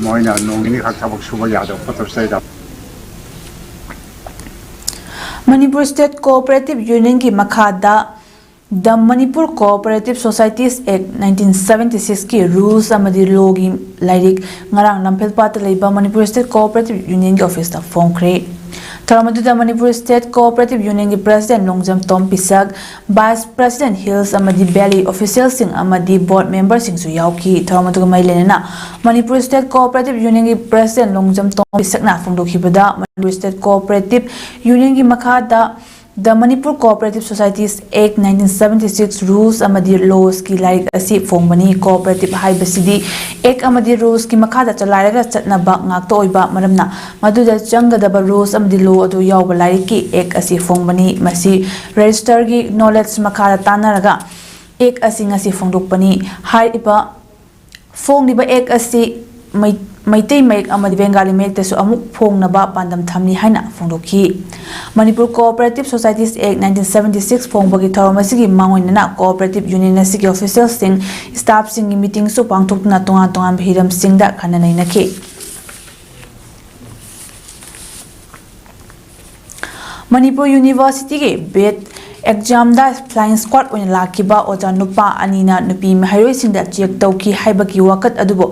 ꯃꯣꯏꯅ ꯅꯣꯡ ꯅꯤꯅꯤ ꯈꯛ ꯊꯕꯛ ꯁꯨꯕ ꯌꯥꯗꯕ ꯈꯣꯠꯇꯕꯁꯨ ꯂꯩꯗ꯫ ꯃꯅꯤꯄꯨꯔ ꯁ꯭ꯇꯦꯠ ꯀꯣꯑꯣꯄꯔꯦꯇꯤꯚ ꯌꯨꯅꯤꯌꯟꯒꯤ ꯃꯈꯥꯗ The Manipur Cooperative Societies Act nineteen seventy six ꯀꯤ ꯔꯨꯜꯁ ꯑꯃꯗꯤ ꯂꯣꯒꯤ ꯂꯥꯏꯔꯤꯛ ꯉꯔꯥꯡ ꯂꯝꯐꯦꯜꯄꯥꯠꯇ ꯂꯩꯕ ꯃꯅꯤꯄꯨꯔ ꯁ꯭ꯇꯦꯠ ꯀꯣꯑꯣꯄꯔꯦꯇꯤꯚ ꯌꯨꯅꯤꯌꯟꯒꯤ ꯑꯣꯐꯤꯁꯇ ꯐꯣꯡꯈ꯭ꯔꯦ꯫ ꯊꯧꯔꯝ ꯑꯗꯨꯗ ꯃꯅꯤꯄꯨꯔ ꯁ꯭ꯇꯦꯠ ꯀꯣꯑꯣꯄꯔꯦꯇꯤꯚ ꯌꯨꯅꯤꯌꯟꯒꯤ president Longjamtom Pishak, vice president hills ꯑꯃꯗꯤ ꯚꯦꯂꯤ ꯑꯣꯐꯤꯁꯤꯌꯦꯜꯁꯤꯡ ꯑꯃꯗꯤ ꯕꯣꯔꯗ ꯃꯦꯝꯕꯔꯁꯤꯡꯁꯨ ꯌꯥꯎꯈꯤ꯫ ꯊꯧꯔꯝ ꯑꯗꯨꯒ ꯃꯔꯤ ꯂꯩꯅꯅ ꯃꯅꯤꯄꯨꯔ ꯁ꯭ꯇꯦꯠ ꯀꯣꯑꯣꯄꯔꯦꯇꯤꯚ ꯌꯨꯅꯤꯌꯟꯒꯤ ꯄ꯭ꯔꯁꯤꯗꯦꯟꯠ ꯂꯣꯡꯖꯝꯇꯣꯝ ꯄꯤꯁꯛꯅ ꯐꯣꯡꯗꯣꯛꯈꯤꯕꯗ, ꯃꯅꯤꯄꯨꯔ ꯁ꯭ꯇꯦꯠ ꯀꯣꯑꯣꯄꯔꯦꯇꯤꯚ ꯌꯨꯅꯤꯌꯟꯒꯤ ꯃꯈꯥꯗ The Manipur Cooperative Societies Act nineteen seventy six Rules ꯑꯃꯗꯤ Lawsꯀꯤ ꯂꯥꯏꯔꯤꯛ ꯑꯁꯤ ꯐꯣꯡꯕꯅꯤ꯫ ꯀꯣꯑꯣꯄꯔꯦꯇꯤꯚ ꯍꯥꯏꯕꯁꯤꯗꯤ ꯑꯦꯛ ꯑꯃꯗꯤ ꯔꯨꯜꯁꯀꯤ ꯃꯈꯥꯗ ꯆꯂꯥꯏꯔꯒ ꯆꯠꯅꯕ ꯉꯥꯛꯇ ꯑꯣꯏꯕ ꯃꯔꯝꯅ, ꯃꯗꯨꯗ ꯆꯪꯒꯗꯕ ꯔꯨꯜꯁ ꯑꯃꯗꯤ ꯂꯣ ꯑꯗꯨ ꯌꯥꯎꯕ ꯂꯥꯏꯔꯤꯛꯀꯤ ꯑꯦꯛ ꯑꯁꯤ ꯐꯣꯡꯕꯅꯤ꯫ ꯃꯁꯤ ꯔꯦꯖꯤꯁꯇꯔꯒꯤ ꯅꯣꯂꯦꯖ ꯃꯈꯥꯗ ꯇꯥꯟꯅꯔꯒ ꯑꯦꯛ ꯑꯁꯤ ꯉꯁꯤ ꯐꯣꯡꯗꯣꯛꯄꯅꯤ꯫ ꯍꯥꯏꯔꯤꯕ ꯐꯣꯡꯂꯤꯕ ꯑꯦꯛ ꯑꯁꯤ ꯃꯩ-, ꯃꯩꯇꯩ ꯃꯌꯦꯛ ꯑꯃꯗꯤ ꯕꯦꯡꯒꯥꯂꯤ ꯃꯌꯦꯛꯇꯁꯨ ꯑꯃꯨꯛ ꯐꯣꯡꯅꯕ ꯄꯥꯟꯗꯝ ꯊꯝꯂꯤ ꯍꯥꯏꯅ ꯐꯣꯡꯗꯣꯛꯈꯤ꯫ ꯃꯅꯤꯄꯨꯔ ꯀꯣꯑꯣꯄꯔꯦꯇꯤꯚ ꯁꯣꯁꯥꯏꯇꯤꯁ ꯑꯦꯛ ꯅꯥꯏꯟꯇꯤꯟ ꯁꯚꯦꯟꯇꯤ ꯁꯤꯛꯁ ꯐꯣꯡꯕꯒꯤ ꯊꯧꯔꯝ ꯑꯁꯤꯒꯤ ꯃꯥꯡꯑꯣꯏꯅꯅ ꯀꯣꯑꯣꯄꯔꯦꯇꯤꯚ ꯌꯨꯅꯤꯌꯟ ꯑꯁꯤꯒꯤ ꯑꯣꯐꯤꯁꯤꯌꯦꯜꯁꯤꯡ, ꯁ꯭ꯇꯥꯐꯁꯤꯡꯒꯤ ꯃꯤꯇꯤꯡꯁꯨ ꯄꯥꯡꯊꯣꯛꯇꯨꯅ ꯇꯣꯉꯥꯟ ꯇꯣꯉꯥꯟꯕ ꯍꯤꯔꯝꯁꯤꯡꯗ ꯈꯟꯅ ꯅꯩꯅꯈꯤ꯫ ꯃꯅꯤꯄꯨꯔ ꯌꯨꯅꯤꯚꯔꯁꯤꯇꯤꯒꯤ ꯕꯦꯠ ꯑꯦꯛꯖꯥꯝꯗ ꯐ꯭ꯂꯥꯏꯡ ꯁ꯭ꯀ꯭ꯋꯥꯗ ꯑꯣꯏꯅ ꯂꯥꯛꯈꯤꯕ ꯑꯣꯖꯥ ꯅꯨꯄꯥ ꯑꯅꯤꯅ ꯅꯨꯄꯤ ꯃꯍꯩꯔꯣꯏꯁꯤꯡꯗ ꯆꯦꯛ ꯇꯧꯈꯤ ꯍꯥꯏꯕꯒꯤ ꯋꯥꯀꯠ ꯑꯗꯨꯕꯨ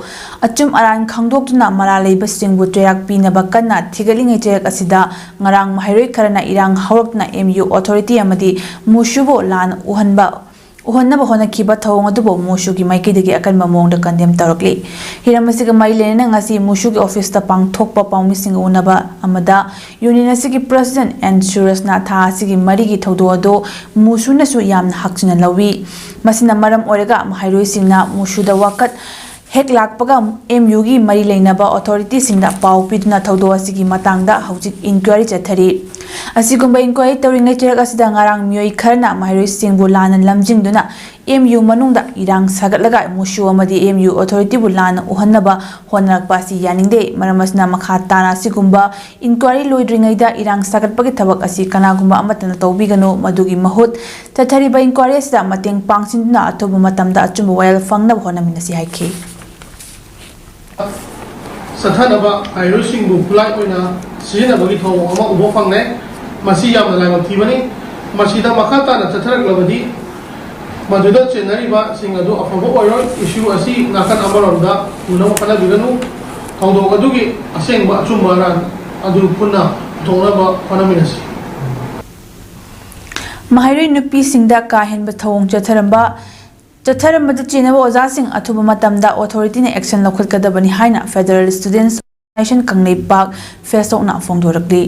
ꯑꯆꯨꯝ ꯑꯔꯥꯟ ꯈꯪꯗꯣꯛꯇꯨꯅ ꯃꯔꯥꯜ ꯂꯩꯕꯁꯤꯡꯕꯨ ꯆꯩꯔꯥꯛ ꯄꯤꯅꯕ ꯀꯟꯅ ꯊꯤꯒꯠꯂꯤꯉꯩ ꯆꯩꯔꯛ ꯑꯁꯤꯗ ꯉꯔꯥꯡ ꯃꯍꯩꯔꯣꯏ ꯈꯔꯅ ꯏꯔꯥꯡ ꯍꯧꯔꯛꯇꯨꯅ ꯑꯦꯝ ꯌꯨ ꯑꯣꯊꯣꯔꯤꯇꯤ ꯑꯃꯗꯤ ꯃꯨꯁꯨꯕꯨ ꯂꯥꯟ ꯎꯍꯟꯕ ꯎꯍꯟꯅꯕ ꯍꯣꯠꯅꯈꯤꯕ ꯊꯧꯑꯣꯡ ꯑꯗꯨꯕꯨ ꯃꯨꯁꯨꯒꯤ ꯃꯥꯏꯀꯩꯗꯒꯤ ꯑꯀꯟꯕ ꯃꯑꯣꯡꯗ ꯀꯟꯗꯦꯝ ꯇꯧꯔꯛꯂꯤ꯫ ꯍꯤꯔꯝ ꯑꯁꯤꯒ ꯃꯔꯤ ꯂꯩꯅꯅ ꯉꯁꯤ ꯃꯨꯁꯨꯒꯤ ꯑꯣꯐꯤꯁꯇ ꯄꯥꯡꯊꯣꯛꯄ ꯄꯥꯎꯃꯤꯁꯤꯡꯒ ꯎꯅꯕ ꯑꯃꯗ ꯌꯨꯅꯤꯌꯟ ꯑꯁꯤꯒꯤ ꯄ꯭ꯔꯁꯤꯗꯦꯟꯠ ꯑꯦꯟ ꯁꯨꯔꯖꯅ ꯊꯥ ꯑꯁꯤꯒꯤ ꯃꯔꯤꯒꯤ ꯊꯧꯗꯣꯛ ꯑꯗꯨ ꯃꯨꯁꯨꯅꯁꯨ ꯌꯥꯝꯅ ꯍꯛꯆꯤꯟꯅ ꯂꯧꯏ꯫ ꯃꯁꯤꯅ ꯃꯔꯝ ꯑꯣꯏꯔꯒ ꯃꯍꯩꯔꯣꯏꯁꯤꯡꯅ ꯃꯨꯁꯨꯗ ꯋꯥꯀꯠ ꯍꯦꯛ ꯂꯥꯛꯄꯒ ꯑꯦꯝ ꯌꯨꯒꯤ ꯃꯔꯤ ꯂꯩꯅꯕ ꯑꯣꯊꯣꯔꯤꯇꯤꯁꯤꯡꯗ ꯄꯥꯎ ꯄꯤꯗꯨꯅ ꯊꯧꯗꯣꯛ ꯑꯁꯤꯒꯤ ꯃꯇꯥꯡꯗ ꯍꯧꯖꯤꯛ ꯏꯟꯀ꯭ꯋꯥꯏꯔꯤ ꯆꯠꯊꯔꯤ꯫ ꯑꯁꯤꯒꯨꯝꯕ ꯏꯟꯀ꯭ꯋꯥꯏꯔꯤ ꯇꯧꯔꯤꯉꯩ ꯆꯩꯔꯛ ꯑꯁꯤꯗ ꯉꯔꯥꯡ ꯃꯤꯑꯣꯏ ꯈꯔꯅ ꯃꯍꯩꯔꯣꯏꯁꯤꯡꯕꯨ ꯂꯥꯟꯅ ꯂꯝꯖꯤꯡꯗꯨꯅ ꯑꯦꯝ ꯌꯨ ꯃꯅꯨꯡꯗ ꯏꯔꯥꯡ ꯁꯥꯒꯠꯂꯒ ꯃꯨꯁꯨ ꯑꯃꯗꯤ ꯑꯦꯝ ꯌꯨ ꯑꯣꯊꯣꯔꯤꯇꯤꯕꯨ ꯂꯥꯟꯅ ꯎꯍꯟꯅꯕ ꯍꯣꯠꯅꯔꯛꯄ ꯑꯁꯤ ꯌꯥꯅꯤꯡꯗꯦ꯫ ꯃꯔꯝ ꯑꯁꯤꯅ ꯃꯈꯥ ꯇꯥꯅ ꯑꯁꯤꯒꯨꯝꯕ ꯏꯟꯀ꯭ꯋꯥꯏꯔꯤ ꯂꯣꯏꯗ꯭ꯔꯤꯉꯩꯗ ꯏꯔꯥꯡ ꯁꯥꯒꯠꯄꯒꯤ ꯊꯕꯛ ꯑꯁꯤ ꯀꯅꯥꯒꯨꯝꯕ ꯑꯃꯠꯇꯅ ꯇꯧꯕꯤꯒꯅꯨ꯫ ꯃꯗꯨꯒꯤ ꯃꯍꯨꯠ ꯆꯠꯊꯔꯤꯕ ꯏꯟꯀ꯭ꯋꯥꯏꯔꯤ ꯑꯁꯤꯗ ꯃꯇꯦꯡ ꯄꯥꯡꯁꯤꯟꯗꯨꯅ ꯑꯊꯨꯕ ꯃꯇꯝꯗ ꯑꯆꯨꯝꯕ ꯋꯥꯌꯦꯜ ꯐꯪꯅꯕ ꯍꯣꯠꯅꯃꯤꯟꯅꯁꯤ ꯍꯥꯏꯈꯤ꯫ ꯆꯠꯊꯅꯕ ꯃꯍꯩꯔꯣꯏꯁꯤꯡꯕꯨ ꯈꯨꯠꯂꯥꯏ ꯑꯣꯏꯅ ꯁꯤꯖꯤꯟꯅꯕꯒꯤ ꯊꯧꯑꯣꯡ ꯑꯃ ꯎꯕ ꯐꯪꯂꯦ꯫ ꯃꯁꯤ ꯌꯥꯝꯅ ꯂꯥꯏꯕꯛ ꯊꯤꯕꯅꯤ꯫ ꯃꯁꯤꯗ ꯃꯈꯥ ꯇꯥꯅ ꯆꯠꯊꯔꯛꯂꯕꯗꯤ ꯃꯗꯨꯗ ꯆꯦꯟꯅꯔꯤꯕꯁꯤꯡ ꯑꯗꯨ ꯑꯐꯕ ꯑꯣꯏꯔꯣꯏ꯫ ꯏꯁꯨ ꯑꯁꯤ ꯅꯥꯀꯟ ꯑꯃꯔꯣꯝꯗ ꯄꯨꯅꯕ ꯍꯣꯠꯅꯕꯤꯒꯅꯨ꯫ ꯊꯧꯗꯣꯛ ꯑꯗꯨꯒꯤ ꯑꯁꯦꯡꯕ ꯑꯆꯨꯝꯕ ꯑꯔꯥꯟ ꯑꯗꯨ ꯄꯨꯟꯅ ꯊꯣꯛꯅꯕ ꯍꯣꯠꯅꯃꯤꯟꯅꯁꯤ꯫ ꯃꯍꯩꯔꯣꯏ ꯅꯨꯄꯤꯁꯤꯡꯗ ꯀꯥ ꯍꯦꯟꯕ ꯊꯧꯑꯣꯡ ꯆꯠꯊꯔꯝꯕ ꯆꯠꯊꯔꯝꯕꯗ ꯆꯦꯟꯅꯕ ꯑꯣꯖꯥꯁꯤꯡ ꯑꯊꯨꯕ ꯃꯇꯝꯗ ꯑꯣꯊꯣꯔꯤꯇꯤꯅ ꯑꯦꯛꯁꯟ ꯂꯧꯈꯠꯀꯗꯕꯅꯤ ꯍꯥꯏꯅ Federal Students Organisation Kangleipak ꯐꯦꯁꯣꯛꯅ ꯐꯣꯡꯗꯣꯔꯛꯂꯤ꯫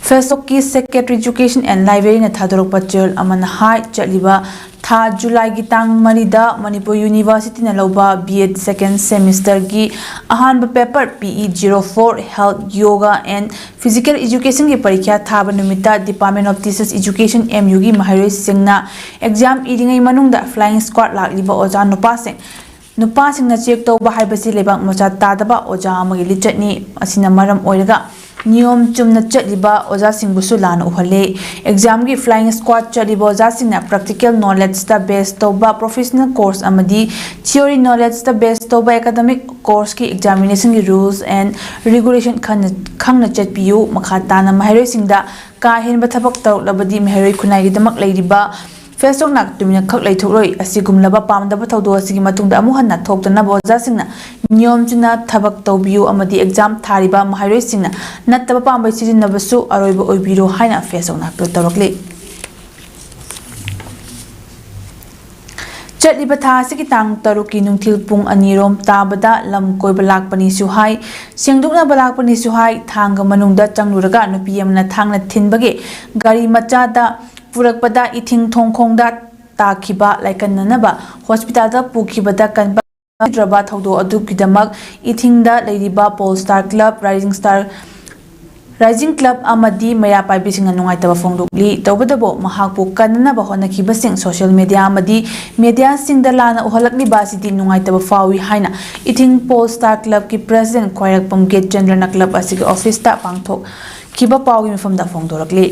ꯐꯦꯁꯣꯛꯀꯤ Secretary Education and Library ꯅ ꯊꯥꯗꯣꯔꯛꯄ ꯆꯦꯔꯣꯜ ꯑꯃꯅ ꯍꯥꯏ, ꯆꯠꯂꯤꯕ ꯊꯥ ꯖꯨꯂꯥꯏꯒꯤ ꯇꯥꯡ ꯃꯔꯤꯗ ꯃꯅꯤꯄꯨꯔ University ꯅ ꯂꯧꯕ B.Ed second semester ꯒꯤ ꯑꯍꯥꯟꯕ paper P E zero four Health, Yoga and Physical Education ꯒꯤ ꯄꯔꯤꯈ꯭ꯌꯥ ꯊꯥꯕ ꯅꯨꯃꯤꯠꯇ Department of Teachers Education, M U ꯒꯤ ꯃꯍꯩꯔꯣꯏꯁꯤꯡꯅ exam ꯏꯔꯤꯉꯩ ꯃꯅꯨꯡꯗ flying squad ꯂꯥꯛꯂꯤꯕ ꯑꯣꯖꯥ ꯅꯨꯄꯥꯁꯤꯡ ꯅꯨꯄꯥꯁꯤꯡꯅ check ꯇꯧꯕ ꯍꯥꯏꯕꯁꯤ ꯂꯩꯕꯥꯛ ꯃꯆꯥ ꯇꯥꯗꯕ ꯑꯣꯖꯥ ꯑꯃꯒꯤ ꯂꯤꯆꯠꯅꯤ꯫ ꯑꯁꯤꯅ ꯃꯔꯝ ꯑꯣꯏꯔꯒ ꯅꯤꯌꯣꯝ ꯆꯨꯝꯅ ꯆꯠꯂꯤꯕ ꯑꯣꯖꯥꯁꯤꯡꯕꯨꯁꯨ ꯂꯥꯟꯅ ꯎꯍꯜꯂꯦ꯫ Exam ꯒꯤ flying squad ꯆꯠꯂꯤꯕ ꯑꯣꯖꯥꯁꯤꯡꯅ practical knowledge ꯇ base ꯇꯧꯕ professional course ꯑꯃꯗꯤ theory knowledge ꯇ base ꯇꯧꯕ academic course ꯀꯤ examination ꯒꯤ rules and regulation ꯈꯟꯅ-, ꯈꯪꯅ ꯆꯠꯄꯤꯌꯨ꯫ ꯃꯈꯥ ꯇꯥꯅ ꯃꯍꯩꯔꯣꯏꯁꯤꯡꯗ ꯀꯥ ꯍꯦꯟꯕ ꯊꯕꯛ ꯇꯧꯔꯛꯂꯕꯗꯤ ꯃꯍꯩꯔꯣꯏ ꯈꯨꯟꯅꯥꯏꯒꯤꯗꯃꯛ ꯂꯩꯔꯤꯕ ꯐꯦꯁꯣꯛꯅ ꯇꯨꯃꯤꯟꯅ ꯈꯛ ꯂꯩꯊꯣꯛꯂꯣꯏ꯫ ꯑꯁꯤꯒꯨꯝꯂꯕ ꯄꯥꯝꯗꯕ ꯊꯧꯗꯣꯛ ꯑꯁꯤꯒꯤ ꯃꯇꯨꯡꯗ ꯑꯃꯨꯛ ꯍꯟꯅ ꯊꯣꯛꯇꯅꯕ ꯑꯣꯖꯥꯁꯤꯡꯅ ꯅꯤꯌꯣꯝ ꯆꯨꯝꯅ ꯊꯕꯛ ꯇꯧꯕꯤꯌꯨ ꯑꯃꯗꯤ exam ꯊꯥꯔꯤꯕ ꯃꯍꯩꯔꯣꯏꯁꯤꯡꯅ ꯅꯠꯇꯕ ꯄꯥꯝꯕꯩ ꯁꯤꯖꯤꯟꯅꯕꯁꯨ ꯑꯔꯣꯏꯕ ꯑꯣꯏꯕꯤꯔꯣ ꯍꯥꯏꯅ ꯐꯦꯁꯣꯛꯅ appeal ꯇꯧꯔꯛꯂꯤ꯫ ꯆꯠꯂꯤꯕ ꯊꯥ ꯑꯁꯤꯒꯤ ꯇꯥꯡ ꯇꯔꯨꯛꯀꯤ ꯅꯨꯡꯊꯤꯜ ꯄꯨꯡ ꯑꯅꯤꯔꯣꯝ ꯇꯥꯕꯗ ꯂꯝ ꯀꯣꯏꯕ ꯂꯥꯛꯄꯅꯤꯁꯨ ꯍꯥꯏ, ꯁꯦꯡꯗꯣꯛꯅꯕ ꯂꯥꯛꯄꯅꯤꯁꯨ ꯍꯥꯏ, ꯊꯥꯡꯒ ꯃꯅꯨꯡꯗ ꯆꯪꯂꯨꯔꯒ ꯅꯨꯄꯤ ꯑꯃꯅ ꯊꯥꯡꯅ ꯊꯤꯟꯕꯒꯤ ꯒꯥꯔꯤ ꯃꯆꯥꯗ ꯄꯨꯔꯛꯄꯗ ꯏꯊꯤꯡ ꯊꯣꯡꯈꯣꯡꯗ ꯇꯥꯈꯤꯕ, ꯂꯥꯏꯀꯟꯅꯅꯕ ꯍꯣꯁꯄꯤꯇꯥꯜꯗ ꯄꯨꯈꯤꯕꯗ ꯀꯟꯕ ꯂꯩꯈꯤꯗ꯭ꯔꯕ ꯊꯧꯗꯣꯛ ꯑꯗꯨꯒꯤꯗꯃꯛ ꯏꯊꯤꯡꯗ ꯂꯩꯔꯤꯕ Pole Star Club, Rising Star, Rising Club ꯑꯃꯗꯤ ꯃꯩꯔꯥ ꯄꯥꯏꯕꯤꯁꯤꯡꯅ ꯅꯨꯡꯉꯥꯏꯇꯕ ꯐꯣꯡꯗꯣꯛꯂꯤ꯫ ꯇꯧꯕꯇꯕꯨ ꯃꯍꯥꯛꯄꯨ ꯀꯟꯅꯅꯕ ꯍꯣꯠꯅꯈꯤꯕꯁꯤꯡ social media ꯑꯃꯗꯤ mediaꯁꯤꯡꯗ ꯂꯥꯟꯅ ꯎꯍꯜꯂꯛꯂꯤꯕ ꯑꯁꯤꯗꯤ ꯅꯨꯡꯉꯥꯏꯇꯕ ꯐꯥꯎꯏ ꯍꯥꯏꯅ ꯏꯊꯤꯡ Pole Star Clubꯀꯤ president ꯈ꯭ꯋꯥꯏꯔꯥꯛꯄꯝ ꯒꯦꯠꯆꯟꯗ꯭ꯔꯅ club ꯑꯁꯤꯒꯤ officeꯇ ꯄꯥꯡꯊꯣꯛꯈꯤꯕ ꯄꯥꯎꯒꯤ ꯃꯤꯐꯝꯗ ꯐꯣꯡꯗꯣꯔꯛꯂꯤ꯫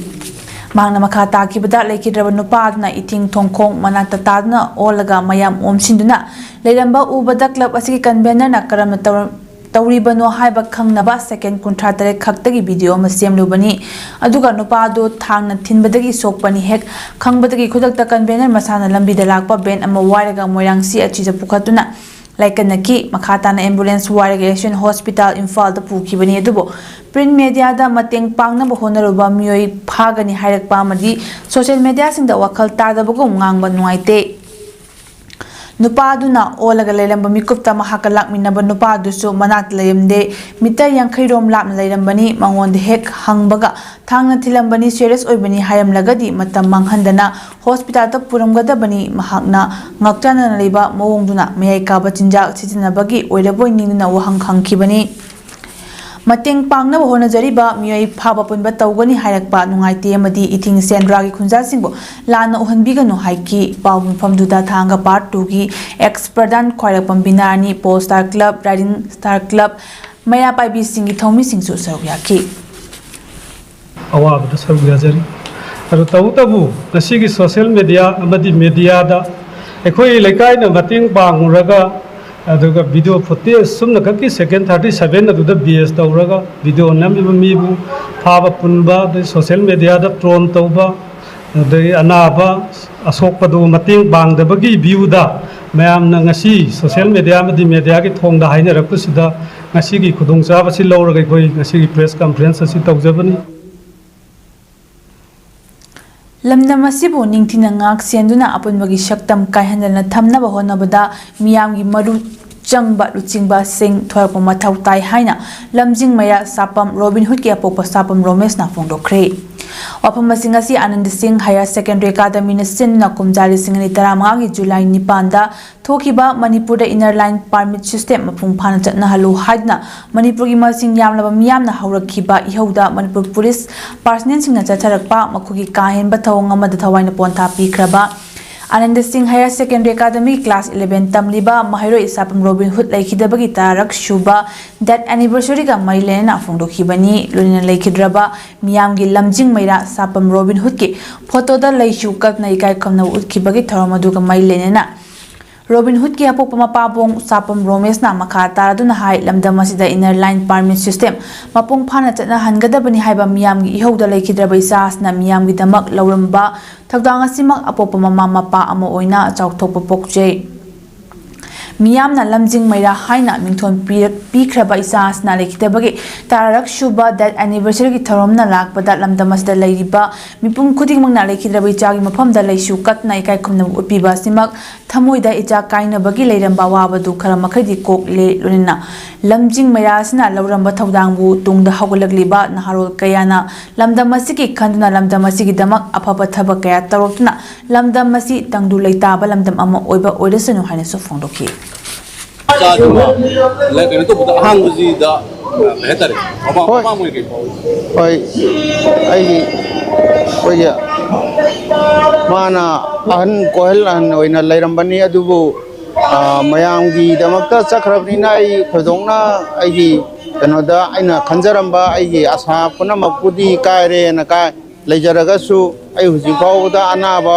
ꯃꯍꯥꯛꯅ ꯃꯈꯥ ꯇꯥꯈꯤꯕꯗ, ꯂꯩꯈꯤꯗ꯭ꯔꯕ ꯅꯨꯄꯥ ꯑꯗꯨꯅ ꯏꯊꯤꯡ ꯊꯣꯡꯈꯣꯡ ꯃꯅꯥꯛꯇ ꯇꯥꯗꯨꯅ ꯑꯣꯜꯂꯒ ꯃꯌꯥꯝ ꯑꯣꯝꯁꯤꯟꯗꯨꯅ ꯂꯩꯔꯝꯕ ꯎꯕꯗ club ꯑꯁꯤꯒꯤ convenorꯅ ꯀꯔꯝꯅ ꯇꯧꯔ-, ꯇꯧꯔꯤꯕꯅꯣ ꯍꯥꯏꯕ ꯈꯪꯅꯕ second ꯀꯨꯟꯊ꯭ꯔꯥ ꯇꯔꯦꯠ ꯈꯛꯇꯒꯤ video ꯑꯃ ꯁꯦꯝꯂꯨꯕꯅꯤ꯫ ꯑꯗꯨꯒ ꯅꯨꯄꯥ ꯑꯗꯨ ꯊꯥꯡꯅ ꯊꯤꯟꯕꯗꯒꯤ ꯁꯣꯛꯄꯅꯤ ꯍꯦꯛ ꯈꯪꯕꯗꯒꯤ ꯈꯨꯗꯛꯇ convenor ꯃꯁꯥꯅ ꯂꯝꯕꯤꯗ ꯂꯥꯛꯄ van ꯑꯃ ꯋꯥꯏꯔꯒ ꯃꯣꯏꯔꯥꯡ C H Cꯗ ꯄꯨꯈꯠꯇꯨꯅ ꯂꯥꯏꯀꯠꯅꯈꯤ꯫ ꯃꯈꯥ ꯇꯥꯅ ambulance ꯋꯥꯏꯔꯒ ꯑꯦꯁꯤꯌꯥꯟ ꯍꯣꯁꯄꯤꯇꯥꯜ ꯏꯝꯐꯥꯜꯗ ꯄꯨꯈꯤꯕꯅꯤ꯫ ꯑꯗꯨꯕꯨ print mediaꯗ ꯃꯇꯦꯡ ꯄꯥꯡꯅꯕ ꯍꯣꯠꯅꯔꯨꯕ ꯃꯤꯑꯣꯏ ꯐꯥꯒꯅꯤ ꯍꯥꯏꯔꯛꯄ ꯑꯃꯗꯤ social mediaꯁꯤꯡꯗ ꯋꯥꯈꯜ ꯇꯥꯗꯕꯒꯨꯝ ꯉꯥꯡꯕ ꯅꯨꯡꯉꯥꯏꯇꯦ꯫ ꯅꯨꯄꯥ ꯑꯗꯨꯅ ꯑꯣꯜꯂꯒ ꯂꯩꯔꯝꯕ ꯃꯤꯀꯨꯞꯇ ꯃꯍꯥꯛꯀ ꯂꯥꯛꯃꯤꯟꯅꯕ ꯅꯨꯄꯥ ꯑꯗꯨꯁꯨ ꯃꯅꯥꯛꯇ ꯂꯩꯔꯝꯗꯦ꯫ ꯃꯤꯇꯔ ꯌꯥꯡꯈꯩ ꯔꯣꯝ ꯂꯥꯞꯅ ꯂꯩꯔꯝꯕꯅꯤ꯫ ꯃꯉꯣꯟꯗ ꯍꯦꯛ ꯍꯪꯕꯒ ꯊꯥꯡꯅ ꯊꯤꯜꯂꯝꯕꯅꯤ, serious ꯑꯣꯏꯕꯅꯤ ꯍꯥꯏꯔꯝꯂꯒꯗꯤ ꯃꯇꯝ ꯃꯥꯡꯍꯟꯗꯅ ꯍꯣꯁꯄꯤꯇꯥꯜꯗ ꯄꯨꯔꯝꯒꯗꯕꯅꯤ꯫ ꯃꯍꯥꯛꯅ ꯉꯥꯛꯆꯥꯟꯅꯅ ꯂꯩꯕ ꯃꯑꯣꯡꯗꯨꯅ ꯃꯌꯥꯏ ꯀꯥꯕ ꯆꯤꯟꯖꯥꯛ ꯁꯤꯖꯤꯟꯅꯕꯒꯤ ꯑꯣꯏꯔꯕꯣꯏ ꯅꯤꯡꯗꯨꯅ ꯋꯥꯍꯪ ꯍꯪꯈꯤꯕꯅꯤ꯫ ꯃꯇꯦꯡ ꯄꯥꯡꯅꯕ ꯍꯣꯠꯅꯖꯔꯤꯕ ꯃꯤꯑꯣꯏ ꯐꯥꯕ ꯄꯨꯟꯕ ꯇꯧꯒꯅꯤ ꯍꯥꯏꯔꯛꯄ ꯅꯨꯡꯉꯥꯏꯇꯦ ꯑꯃꯗꯤ ꯏꯊꯤꯡ ꯁꯦꯟꯗ꯭ꯔꯥꯒꯤ ꯈꯨꯟꯖꯥꯁꯤꯡꯕꯨ ꯂꯥꯟꯅ ꯎꯍꯟꯕꯤꯒꯅꯨ ꯍꯥꯏꯈꯤ꯫ ꯄꯥꯎ ꯃꯤꯐꯝꯗꯨꯗ ꯊꯥꯡꯒ Part twoꯒꯤ ex ꯄ꯭ꯔꯙꯥꯟ ꯈ꯭ꯋꯥꯏꯔꯥꯛꯄꯝ ꯕꯤꯅꯥꯔꯥꯅꯤ, Pole Star Club, Riding Star Club, ꯃꯩꯔꯥ ꯄꯥꯏꯕꯤꯁꯤꯡꯒꯤ ꯊꯧꯃꯤꯁꯤꯡꯁꯨ ꯁꯔꯨꯛ ꯌꯥꯈꯤ꯫ ꯑꯋꯥꯕꯗ ꯁꯔꯨꯛ ꯌꯥꯖꯔꯤ꯫ ꯑꯗꯨ ꯇꯧꯕꯇꯕꯨ ꯉꯁꯤꯒꯤ social media ꯑꯃꯗꯤ mediaꯗ ꯑꯩꯈꯣꯏ ꯂꯩꯀꯥꯏꯅ ꯃꯇꯦꯡ ꯄꯥꯡꯉꯨꯔꯒ, ꯑꯗꯨꯒ video footage ꯆꯨꯝꯅꯈꯛꯀꯤ second thirty seven ꯑꯗꯨꯗ base ꯇꯧꯔꯒ video ꯅꯝꯃꯤꯕ ꯃꯤꯕꯨ ꯐꯥꯕ ꯄꯨꯟꯕ, ꯑꯗꯩ social mediaꯗ troll ꯇꯧꯕ, ꯑꯗꯩ ꯑꯅꯥꯕ ꯑꯁꯣꯛꯄꯗꯨ ꯃꯇꯦꯡ ꯄꯥꯡꯗꯕꯒꯤ viewꯗ ꯃꯌꯥꯝꯅ ꯉꯁꯤ social media ꯑꯃꯗꯤ mediaꯒꯤ ꯊꯣꯡꯗ ꯍꯥꯏꯅꯔꯛꯄꯁꯤꯗ ꯉꯁꯤꯒꯤ ꯈꯨꯗꯣꯡꯆꯥꯕꯁꯤ ꯂꯧꯔꯒ ꯑꯩꯈꯣꯏ ꯉꯁꯤꯒꯤ press conference ꯑꯁꯤ ꯇꯧꯖꯕꯅꯤ꯫ ꯂꯝꯗꯝ ꯑꯁꯤꯕꯨ ꯅꯤꯡꯊꯤꯅ ꯉꯥꯛ ꯁꯦꯟꯗꯨꯅ ꯑꯄꯨꯟꯕꯒꯤ ꯁꯛꯇꯝ ꯀꯥꯏꯍꯟꯗꯅ ꯊꯝꯅꯕ ꯍꯣꯠꯅꯕꯗ ꯃꯤꯌꯥꯝꯒꯤ ꯃꯔꯨ ꯆꯪꯕ ꯂꯨꯆꯤꯡꯕꯁꯤꯡ ꯊꯣꯔꯛꯄ ꯃꯊꯧ ꯇꯥꯏ ꯍꯥꯏꯅ ꯂꯝꯖꯤꯡ ꯃꯩꯔꯥ ꯁꯥꯄꯝ ꯔꯣꯕꯤꯟ ꯍꯨꯗꯀꯤ ꯑꯄꯣꯛꯄ ꯁꯥꯄꯝ ꯔꯣꯃꯦꯁꯅ ꯐꯣꯡꯗꯣꯛꯈ꯭ꯔꯦ꯫ ꯋꯥꯐꯝ ꯑꯁꯤ ꯉꯁꯤ ꯑꯅꯟꯗ ꯁꯤꯡ Higher Secondary Academyꯅ ꯁꯤꯟꯗꯨꯅ ꯀꯨꯝꯖꯥ ꯂꯤꯁꯤꯡ ꯑꯅꯤ ꯇꯔꯥꯃꯉꯥꯒꯤ ꯖꯨꯂꯥꯏ ꯅꯤꯄꯥꯟꯗ ꯊꯣꯛꯈꯤꯕ ꯃꯅꯤꯄꯨꯔꯗ Inner Line Permit System ꯃꯄꯨꯡ ꯐꯥꯅ ꯆꯠꯅꯍꯜꯂꯨ ꯍꯥꯏꯗꯨꯅ ꯃꯅꯤꯄꯨꯔꯒꯤ ꯃꯁꯤꯡ ꯌꯥꯝꯂꯕ ꯃꯤꯌꯥꯝꯅ ꯍꯧꯔꯛꯈꯤꯕ ꯏꯍꯧꯗ ꯃꯅꯤꯄꯨꯔ ꯄꯨꯂꯤꯁ personnelꯁꯤꯡꯅ ꯆꯠꯊꯔꯛꯄ ꯃꯈꯣꯏꯒꯤ ꯀꯥ ꯍꯦꯟꯕ ꯊꯧꯑꯣꯡ ꯑꯃꯗ ꯊꯋꯥꯏꯅ ꯄꯣꯟꯊꯥ ꯄꯤꯈ꯭ꯔꯕ ꯑꯅꯟꯗ ꯁꯤꯡ Higher Secondary Academy Class eleven ꯇꯝꯂꯤꯕ ꯃꯍꯩꯔꯣꯏ ꯁꯥꯄꯝ ꯔꯣꯕꯤꯟ ꯍꯨꯗ ꯂꯩꯈꯤꯗꯕꯒꯤ ꯇꯔꯥꯔꯛ ꯁꯨꯕ death anniversaryꯒ ꯃꯔꯤ ꯂꯩꯅꯅ ꯐꯣꯡꯗꯣꯛꯈꯤꯕꯅꯤ꯫ ꯂꯣꯏꯅꯅ ꯂꯩꯈꯤꯗ꯭ꯔꯕ ꯃꯤꯌꯥꯝꯒꯤ ꯂꯝꯖꯤꯡ ꯃꯩꯔꯥ ꯁꯥꯄꯝ ꯔꯣꯕꯤꯟ ꯍꯨꯗꯀꯤ ꯐꯣꯇꯣꯗ ꯂꯩꯁꯨ ꯀꯠꯅ ꯏꯀꯥꯏ ꯈꯨꯝꯅꯕ ꯎꯠꯈꯤꯕꯒꯤ ꯊꯧꯔꯝ ꯑꯗꯨꯒ ꯃꯔꯤ ꯂꯩꯅꯅ ꯔꯣꯕꯤꯟ ꯍꯨꯗꯀꯤ ꯑꯄꯣꯛꯄ ꯃꯄꯥꯕꯨꯡ ꯁꯥꯄꯝ ꯔꯣꯃꯦꯁꯅ ꯃꯈꯥ ꯇꯥꯔꯗꯨꯅ ꯍꯥꯏ, ꯂꯝꯗꯝ ꯑꯁꯤꯗ Inner Line Permit System ꯃꯄꯨꯡ ꯐꯥꯅ ꯆꯠꯅꯍꯟꯒꯗꯕꯅꯤ ꯍꯥꯏꯕ ꯃꯤꯌꯥꯝꯒꯤ ꯏꯍꯧꯗ ꯂꯩꯈꯤꯗ꯭ꯔꯕ ꯏꯆꯥ ꯑꯁꯤꯅ ꯃꯤꯌꯥꯝꯒꯤꯗꯃꯛ ꯂꯧꯔꯝꯕ ꯊꯧꯗꯥꯡ ꯑꯁꯤꯃꯛ ꯑꯄꯣꯛꯄ ꯃꯃꯥ ꯃꯄꯥ ꯑꯃ ꯑꯣꯏꯅ ꯆꯥꯎꯊꯣꯛꯄ ꯄꯣꯛꯆꯩ꯫ ꯃꯤꯌꯥꯝꯅ ꯂꯝꯖꯤꯡ ꯃꯩꯔꯥ ꯍꯥꯏꯅ ꯃꯤꯡꯊꯣꯟ ꯄꯤꯔꯛ-, ꯄꯤꯈ꯭ꯔꯕ ꯏꯆꯥ ꯑꯁꯤꯅ ꯂꯩꯈꯤꯗꯕꯒꯤ ꯇꯔꯥꯔꯛ ꯁꯨꯕ death anniversary ꯒꯤ ꯊꯧꯔꯝꯅ ꯂꯥꯛꯄꯗ ꯂꯝꯗꯝ ꯑꯁꯤꯗ ꯂꯩꯔꯤꯕ ꯃꯤꯄꯨꯝ ꯈꯨꯗꯤꯡꯃꯛꯅ ꯂꯩꯈꯤꯗ꯭ꯔꯕ ꯏꯆꯥꯒꯤ ꯃꯐꯝꯗ ꯂꯩꯁꯨ ꯀꯠꯇꯨꯅ ꯏꯀꯥꯏ ꯈꯨꯝꯅꯕ ꯎꯠꯄꯤꯕ ꯑꯁꯤꯃꯛ ꯊꯃꯣꯏꯗ ꯏꯆꯥ ꯀꯥꯏꯅꯕꯒꯤ ꯂꯩꯔꯝꯕ ꯑꯋꯥꯕꯗꯨ ꯈꯔ ꯃꯈꯩꯗꯤ ꯀꯣꯛꯂꯦ꯫ ꯂꯣꯏꯅꯅ ꯂꯝꯖꯤꯡ ꯃꯩꯔꯥ ꯑꯁꯤꯅ ꯂꯧꯔꯝꯕ ꯊꯧꯗꯥꯡꯕꯨ ꯇꯨꯡꯗ ꯍꯧꯒꯠꯂꯛꯂꯤꯕ ꯅꯍꯥꯔꯣꯜ ꯀꯌꯥꯅ ꯂꯝꯗꯝ ꯑꯁꯤꯒꯤ ꯈꯟꯗꯨꯅ ꯂꯝꯗꯝ ꯑꯁꯤꯒꯤꯗꯃꯛ ꯑꯐꯕ ꯊꯕꯛ ꯀꯌꯥ ꯇꯧꯔꯛꯇꯨꯅ ꯂꯝꯗꯝ ꯑꯁꯤ ꯇꯪꯗꯨ ꯂꯩꯇꯥꯕ ꯂꯝꯗꯝ ꯑꯃ ꯑꯣꯏꯕ ꯑꯣꯏꯔꯁꯅꯨ ꯍꯥꯏꯅꯁꯨ ꯐꯣꯡꯗꯣꯛꯈꯤ꯫ ꯏꯆꯥꯗꯨꯃ ꯂꯥꯏ-, ꯀꯩꯅꯣ ꯇꯧꯕꯗ ꯑꯍꯥꯟꯕꯁꯤꯗ, ꯀꯩ ꯍꯥꯏꯇꯥꯔꯦ, ꯃꯃꯥ, ꯍꯣꯏ꯫ ꯃꯄꯥ ꯑꯣꯏ ꯀꯩ ꯐꯥꯎꯏ? ꯍꯣꯏ, ꯑꯩꯒꯤ, ꯑꯩꯈꯣꯏꯒꯤ ꯃꯥꯅ ꯑꯍꯟ, ꯀꯣꯍꯜ ꯑꯍꯟ ꯑꯣꯏꯅ ꯂꯩꯔꯝꯕꯅꯤ, ꯑꯗꯨꯕꯨ, ꯑ, ꯃꯌꯥꯝꯒꯤꯗꯃꯛꯇ ꯆꯠꯈ꯭ꯔꯕꯅꯤꯅ ꯑꯩ ꯊꯣꯏꯗꯣꯛꯅ ꯑꯩꯒꯤ ꯀꯩꯅꯣꯗ ꯑꯩꯅ ꯈꯟꯖꯔꯝꯕ ꯑꯩꯒꯤ ꯑꯁꯥ ꯄꯨꯝꯅꯃꯛꯄꯨꯗꯤ ꯀꯥꯏꯔꯦꯅ ꯀꯥꯏ-, ꯂꯩꯖꯔꯒꯁꯨ ꯑꯩ ꯍꯧꯖꯤꯛ ꯐꯥꯎꯕꯗ ꯑꯅꯥꯕ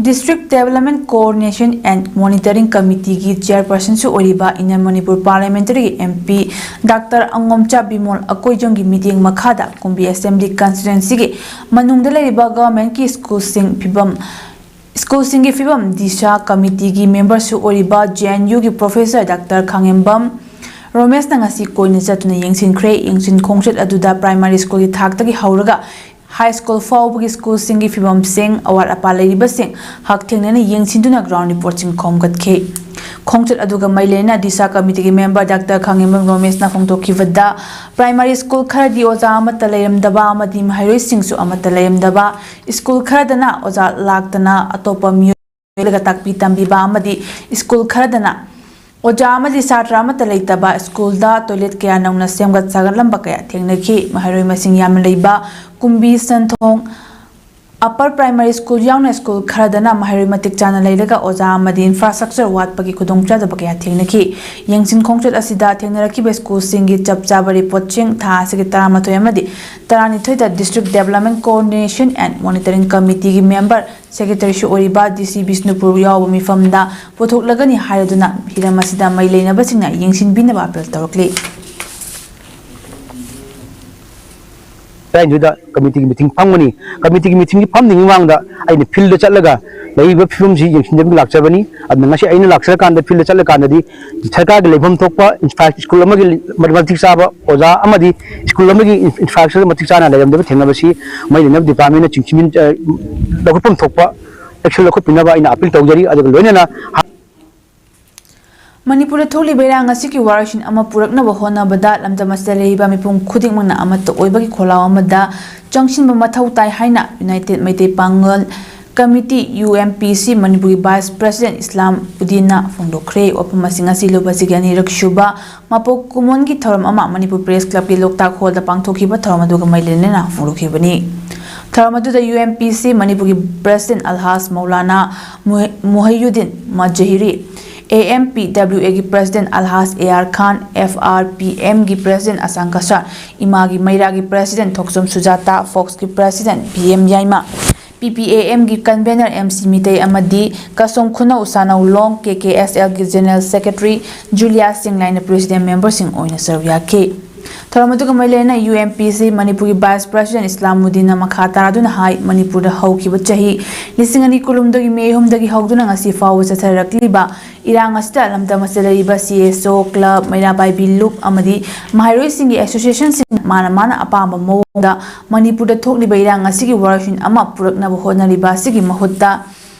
District Development Coordination and Monitoring Committee ꯒꯤ chairperson ꯁꯨ ꯑꯣꯏꯔꯤꯕ Inner Manipur Parliamentary M P Doctor ꯑꯉꯣꯝꯆꯥ Bimol ꯑꯀꯣꯏꯖꯝꯒꯤ ꯃꯤꯠꯌꯦꯡ ꯃꯈꯥꯗ ꯀꯨꯝꯕꯤ Assembly Constituency ꯒꯤ ꯃꯅꯨꯡꯗ ꯂꯩꯔꯤꯕ government ꯀꯤ school ꯁꯤꯡ ꯐꯤꯕꯝ, school ꯁꯤꯡꯒꯤ ꯐꯤꯕꯝ DISHA committee ꯒꯤ member ꯁꯨ ꯑꯣꯏꯔꯤꯕ J N U ꯒꯤ professor Doctor ꯈꯥꯉꯦꯝꯕꯝ ꯔꯣꯃꯦꯁꯅ ꯉꯁꯤ ꯀꯣꯏꯅ ꯆꯠꯇꯨꯅ ꯌꯦꯡꯁꯤꯟꯈ꯭ꯔꯦ꯫ ꯌꯦꯡꯁꯤꯟ ꯈꯣꯡꯆꯠ ꯑꯗꯨꯗ primary school ꯒꯤ ꯊꯥꯛꯇꯒꯤ ꯍꯧꯔꯒ high school ꯐꯥꯎꯕꯒꯤ school ꯁꯤꯡꯒꯤ ꯐꯤꯕꯝꯁꯤꯡ, ꯑꯋꯥꯠ ꯑꯄꯥ ꯂꯩꯔꯤꯕꯁꯤꯡ ꯍꯛꯊꯦꯡꯅꯅ ꯌꯦꯡꯁꯤꯟꯗꯨꯅ ground report ꯁꯤꯡ ꯈꯣꯝꯒꯠꯈꯤ꯫ ꯈꯣꯡꯆꯠ ꯑꯗꯨꯒ ꯃꯔꯤ ꯂꯩꯅꯅ DISHA committee ꯒꯤ member Doctor ꯈꯥꯉꯦꯝꯕꯝ ꯔꯣꯃꯦꯁꯅ ꯐꯣꯡꯗꯣꯛꯈꯤꯕꯗ, primary school ꯈꯔꯗꯤ ꯑꯣꯖꯥ ꯑꯃꯠꯇ ꯂꯩꯔꯝꯗꯕ ꯑꯃꯗꯤ ꯃꯍꯩꯔꯣꯏꯁꯤꯡꯁꯨ ꯑꯃꯠꯇ ꯂꯩꯔꯝꯗꯕ, school ꯈꯔꯗꯅ ꯑꯣꯖꯥ ꯂꯥꯛꯇꯅ ꯑꯇꯣꯞꯄ ꯃꯤꯑꯣꯏ ꯂꯩꯔꯒ ꯇꯥꯛꯄꯤ ꯇꯝꯕꯤꯕ ꯑꯃꯗꯤ school ꯈꯔꯗꯅ ꯑꯣꯖꯥ ꯑꯃꯗꯤ ꯁꯥꯇ꯭ꯔ ꯑꯃꯠꯇ ꯂꯩꯇꯕ, school ꯗ toilet ꯀꯌꯥ ꯅꯧꯅ ꯁꯦꯝꯒꯠ ꯁꯥꯒꯠꯂꯝꯕ ꯀꯌꯥ ꯊꯦꯡꯅꯈꯤ꯫ ꯃꯍꯩꯔꯣꯏ ꯃꯁꯤꯡ ꯌꯥꯝꯅ ꯂꯩꯕ ꯀꯨꯝꯕꯤ ꯁꯟꯊꯣꯡ Upper Primary School ꯌꯥꯎꯅ school ꯈꯔꯗꯅ ꯃꯍꯩꯔꯣꯏ ꯃꯇꯤꯛ ꯆꯥꯅ ꯂꯩꯔꯒ ꯑꯣꯖꯥ ꯑꯃꯗꯤ infrastructure ꯋꯥꯠꯄꯒꯤ ꯈꯨꯗꯣꯡꯆꯥꯗꯕ ꯀꯌꯥ ꯊꯦꯡꯅꯈꯤ꯫ ꯌꯦꯡꯁꯤꯟ ꯈꯣꯡꯆꯠ ꯑꯁꯤꯗ ꯊꯦꯡꯅꯔꯛꯈꯤꯕ school ꯁꯤꯡꯒꯤ ꯆꯞ ꯆꯥꯕ report ꯁꯤꯡ ꯊꯥ ꯑꯁꯤꯒꯤ ꯇꯔꯥꯃꯥꯊꯣꯏ ꯑꯃꯗꯤ ꯇꯔꯥꯅꯤꯊꯣꯏꯗ District Development Coordination and Monitoring Committee ꯒꯤ member Secretary ꯁꯨ ꯑꯣꯏꯔꯤꯕ D C ꯕꯤꯁꯅꯨꯄꯨꯔ ꯌꯥꯎꯕ ꯃꯤꯐꯝꯗ ꯄꯨꯊꯣꯛꯂꯒꯅꯤ ꯍꯥꯏꯔꯗꯨꯅ ꯍꯤꯔꯝ ꯑꯁꯤꯗ ꯃꯔꯤ ꯂꯩꯅꯕꯁꯤꯡꯅ ꯌꯦꯡꯁꯤꯟꯕꯤꯅꯕ appeal ꯇꯧꯔꯛꯂꯤ꯫ ꯇꯔꯥꯅꯤꯊꯣꯏꯗ ꯀꯃꯤꯇꯤꯒꯤ ꯃꯤꯇꯤꯡ ꯐꯝꯒꯅꯤ꯫ ꯀꯃꯤꯇꯤꯒꯤ ꯃꯤꯇꯤꯡꯒꯤ ꯐꯝꯗ꯭ꯔꯤꯉꯩ ꯃꯃꯥꯡꯗ ꯑꯩꯅ ꯐꯤꯜꯗ ꯆꯠꯂꯒ ꯂꯩꯔꯤꯕ ꯐꯤꯕꯝꯁꯤ ꯌꯦꯡꯁꯤꯟꯖꯕꯒꯤ ꯂꯥꯛꯆꯕꯅꯤ꯫ ꯑꯗꯨꯅ ꯉꯁꯤ ꯑꯩꯅ ꯂꯥꯛꯆꯔꯀꯥꯟꯗ, ꯐꯤꯜꯗ ꯆꯠꯂꯀꯥꯟꯗꯗꯤ ꯁꯔꯀꯥꯔꯒꯤ ꯂꯩꯐꯝ ꯊꯣꯛꯄ ꯏꯟꯐ꯭ꯔꯥ-, ꯁ꯭ꯀꯨꯜ ꯑꯃꯒꯤ ꯃꯇꯤꯛ ꯆꯥꯕ ꯑꯣꯖꯥ ꯑꯃꯗꯤ ꯁ꯭ꯀꯨꯜ ꯑꯃꯒꯤ ꯏꯟꯐ꯭ꯔꯥꯁ꯭ꯇ꯭ꯔꯛꯆꯔ ꯃꯇꯤꯛ ꯆꯥꯅ ꯂꯩꯔꯝꯗꯕ ꯊꯦꯡꯅꯕꯁꯤ ꯃꯩ ꯂꯩꯅꯕ ꯗꯤꯄꯥꯔꯠꯃꯦꯟꯅ ꯆꯤꯡꯁꯤꯟ-, ꯑ, ꯂꯧꯈꯠꯐꯝ ꯊꯣꯛꯄ ꯑꯦꯛꯁꯟ ꯂꯧꯈꯠꯄꯤꯅꯕ ꯑꯩꯅ ꯑꯄꯤꯜ ꯇꯧꯖꯔꯤ꯫ ꯑꯗꯨꯒ ꯂꯣꯏꯅꯅ ꯃꯅꯤꯄꯨꯔꯗ ꯊꯣꯛꯂꯤꯕ ꯏꯔꯥꯡ ꯑꯁꯤꯒꯤ ꯋꯥꯔꯣꯏꯁꯤꯟ ꯑꯃ ꯄꯨꯔꯛꯅꯕ ꯍꯣꯠꯅꯕꯗ ꯂꯝꯗꯝ ꯑꯁꯤꯗ ꯂꯩꯔꯤꯕ ꯃꯤꯄꯨꯝ ꯈꯨꯗꯤꯡꯃꯛꯅ ꯑꯃꯠꯇ ꯑꯣꯏꯕꯒꯤ ꯈꯣꯜꯂꯥꯎ ꯑꯃꯗ ꯆꯪꯁꯤꯟꯕ ꯃꯊꯧ ꯇꯥꯏ ꯍꯥꯏꯅ united Meitei Pangal committee, U M P C, ꯃꯅꯤꯄꯨꯔꯒꯤ ꯚꯥꯏꯁ ꯄ꯭ꯔꯁꯤꯗꯦꯟ ꯏꯁꯂꯥꯝ ꯎꯗꯤꯟꯅ ꯐꯣꯡꯗꯣꯛꯈ꯭ꯔꯦ꯫ ꯋꯥꯐꯝ ꯑꯁꯤ ꯉꯁꯤ ꯂꯨꯞ ꯑꯁꯤꯒꯤ ꯑꯅꯤꯔꯛ ꯁꯨꯕ ꯃꯄꯣꯛ ꯀꯨꯝꯑꯣꯟꯒꯤ ꯊꯧꯔꯝ ꯑꯃ ꯃꯅꯤꯄꯨꯔ ꯄ꯭ꯔꯦꯁ ꯀ꯭ꯂꯕꯀꯤ ꯂꯣꯛꯇꯥꯛ ꯍꯣꯜꯗ ꯄꯥꯡꯊꯣꯛꯈꯤꯕ ꯊꯧꯔꯝ ꯑꯗꯨꯒ ꯃꯔꯤ ꯂꯩꯅꯅ ꯐꯣꯡꯗꯣꯛꯈꯤꯕꯅꯤ꯫ ꯊꯧꯔꯝ ꯑꯗꯨꯗ ꯌꯨ ꯑꯦꯝ ꯄꯤ ꯁꯤ ꯃꯅꯤꯄꯨꯔꯒꯤ ꯄ꯭ꯔꯁꯤꯗꯦꯟ ꯑꯜꯍꯥꯖ ꯃꯧꯂꯥꯅꯥ ꯃꯨꯍ-, Mohiuddin Mazahiri, A M P W ꯑꯦꯒꯤ president Alhaj A R Khan, F R P ꯑꯦꯝꯒꯤ ꯄ꯭ꯔꯁꯤꯗꯦꯟ ꯑꯁꯥꯡ ꯀꯁꯥꯔ, ꯏꯃꯥꯒꯤ ꯃꯩꯔꯥꯒꯤ ꯄ꯭ꯔꯁꯤꯗꯦꯟ ꯊꯣꯛꯆꯣꯝ ꯁꯨꯖꯥꯇꯥ, ꯐꯣꯛꯁꯀꯤ president P M Yaima, P ꯄꯤ ꯑꯦ ꯑꯦꯝꯒꯤ ꯀꯟꯚꯦꯅꯔ ꯑꯦꯝ ꯁꯤ ꯃꯤꯇꯩ ꯑꯃꯗꯤ ꯀꯁꯣꯝ ꯈꯨꯅꯧ ꯁꯥꯅꯧ ꯂꯣꯡ ꯀꯦ ꯀꯦ ꯑꯦꯁ ꯑꯦꯜꯒꯤ ꯖꯦꯅꯔꯦꯜ ꯁꯦꯀ꯭ꯔꯦꯇꯔꯤ ꯖꯨꯂꯤꯌꯥ ꯁꯤꯡꯂꯥꯏꯅ ꯄ꯭ꯔꯦꯁꯤꯗꯦꯟ ꯃꯦꯝꯕꯔꯁꯤꯡ ꯑꯣꯏꯅ ꯁꯔꯨꯛ ꯌꯥꯈꯤ꯫ ꯊꯧꯔꯝ ꯑꯗꯨꯒ ꯃꯔꯤ ꯂꯩꯅꯅ ꯌꯨ ꯑꯦꯝ ꯄꯤ ꯁꯤ ꯃꯅꯤꯄꯨꯔꯒꯤ ꯚꯥꯏꯁ ꯄ꯭ꯔꯁꯤꯗꯦꯟ ꯏꯁꯂꯥꯃꯨꯗꯤꯟꯅ ꯃꯈꯥ ꯇꯥꯔꯗꯨꯅ ꯍꯥꯏ, ꯃꯅꯤꯄꯨꯔꯗ ꯍꯧꯈꯤꯕ ꯆꯍꯤ ꯂꯤꯁꯤꯡ ꯑꯅꯤ ꯀꯨꯟꯍꯨꯝꯗꯣꯏꯒꯤ ꯃꯦ ꯑꯍꯨꯝꯗꯒꯤ ꯍꯧꯗꯨꯅ ꯉꯁꯤ ꯐꯥꯎꯕ ꯆꯠꯊꯔꯛꯂꯤꯕ ꯏꯔꯥꯡ ꯑꯁꯤꯗ ꯂꯝꯗꯝ ꯑꯁꯤꯗ ꯂꯩꯔꯤꯕ ꯁꯤ ꯑꯦꯁ ꯑꯣ ꯀ꯭ꯂꯕ, ꯃꯩꯔꯥ ꯄꯥꯏꯕꯤ ꯂꯨꯞ ꯑꯃꯗꯤ ꯃꯍꯩꯔꯣꯏꯁꯤꯡꯒꯤ ꯑꯦꯁꯣꯁꯤꯌꯦꯁꯟꯁꯤꯡ ꯃꯥꯅ ꯃꯥꯅ ꯑꯄꯥꯝꯕ ꯃꯑꯣꯡꯗ ꯃꯅꯤꯄꯨꯔꯗ ꯊꯣꯛꯂꯤꯕ ꯏꯔꯥꯡ ꯑꯁꯤꯒꯤ ꯋꯥꯔꯣꯏꯁꯤꯟ ꯑꯃ ꯄꯨꯔꯛꯅꯕ ꯍꯣꯠꯅꯔꯤꯕ ꯑꯁꯤꯒꯤ ꯃꯍꯨꯠꯇ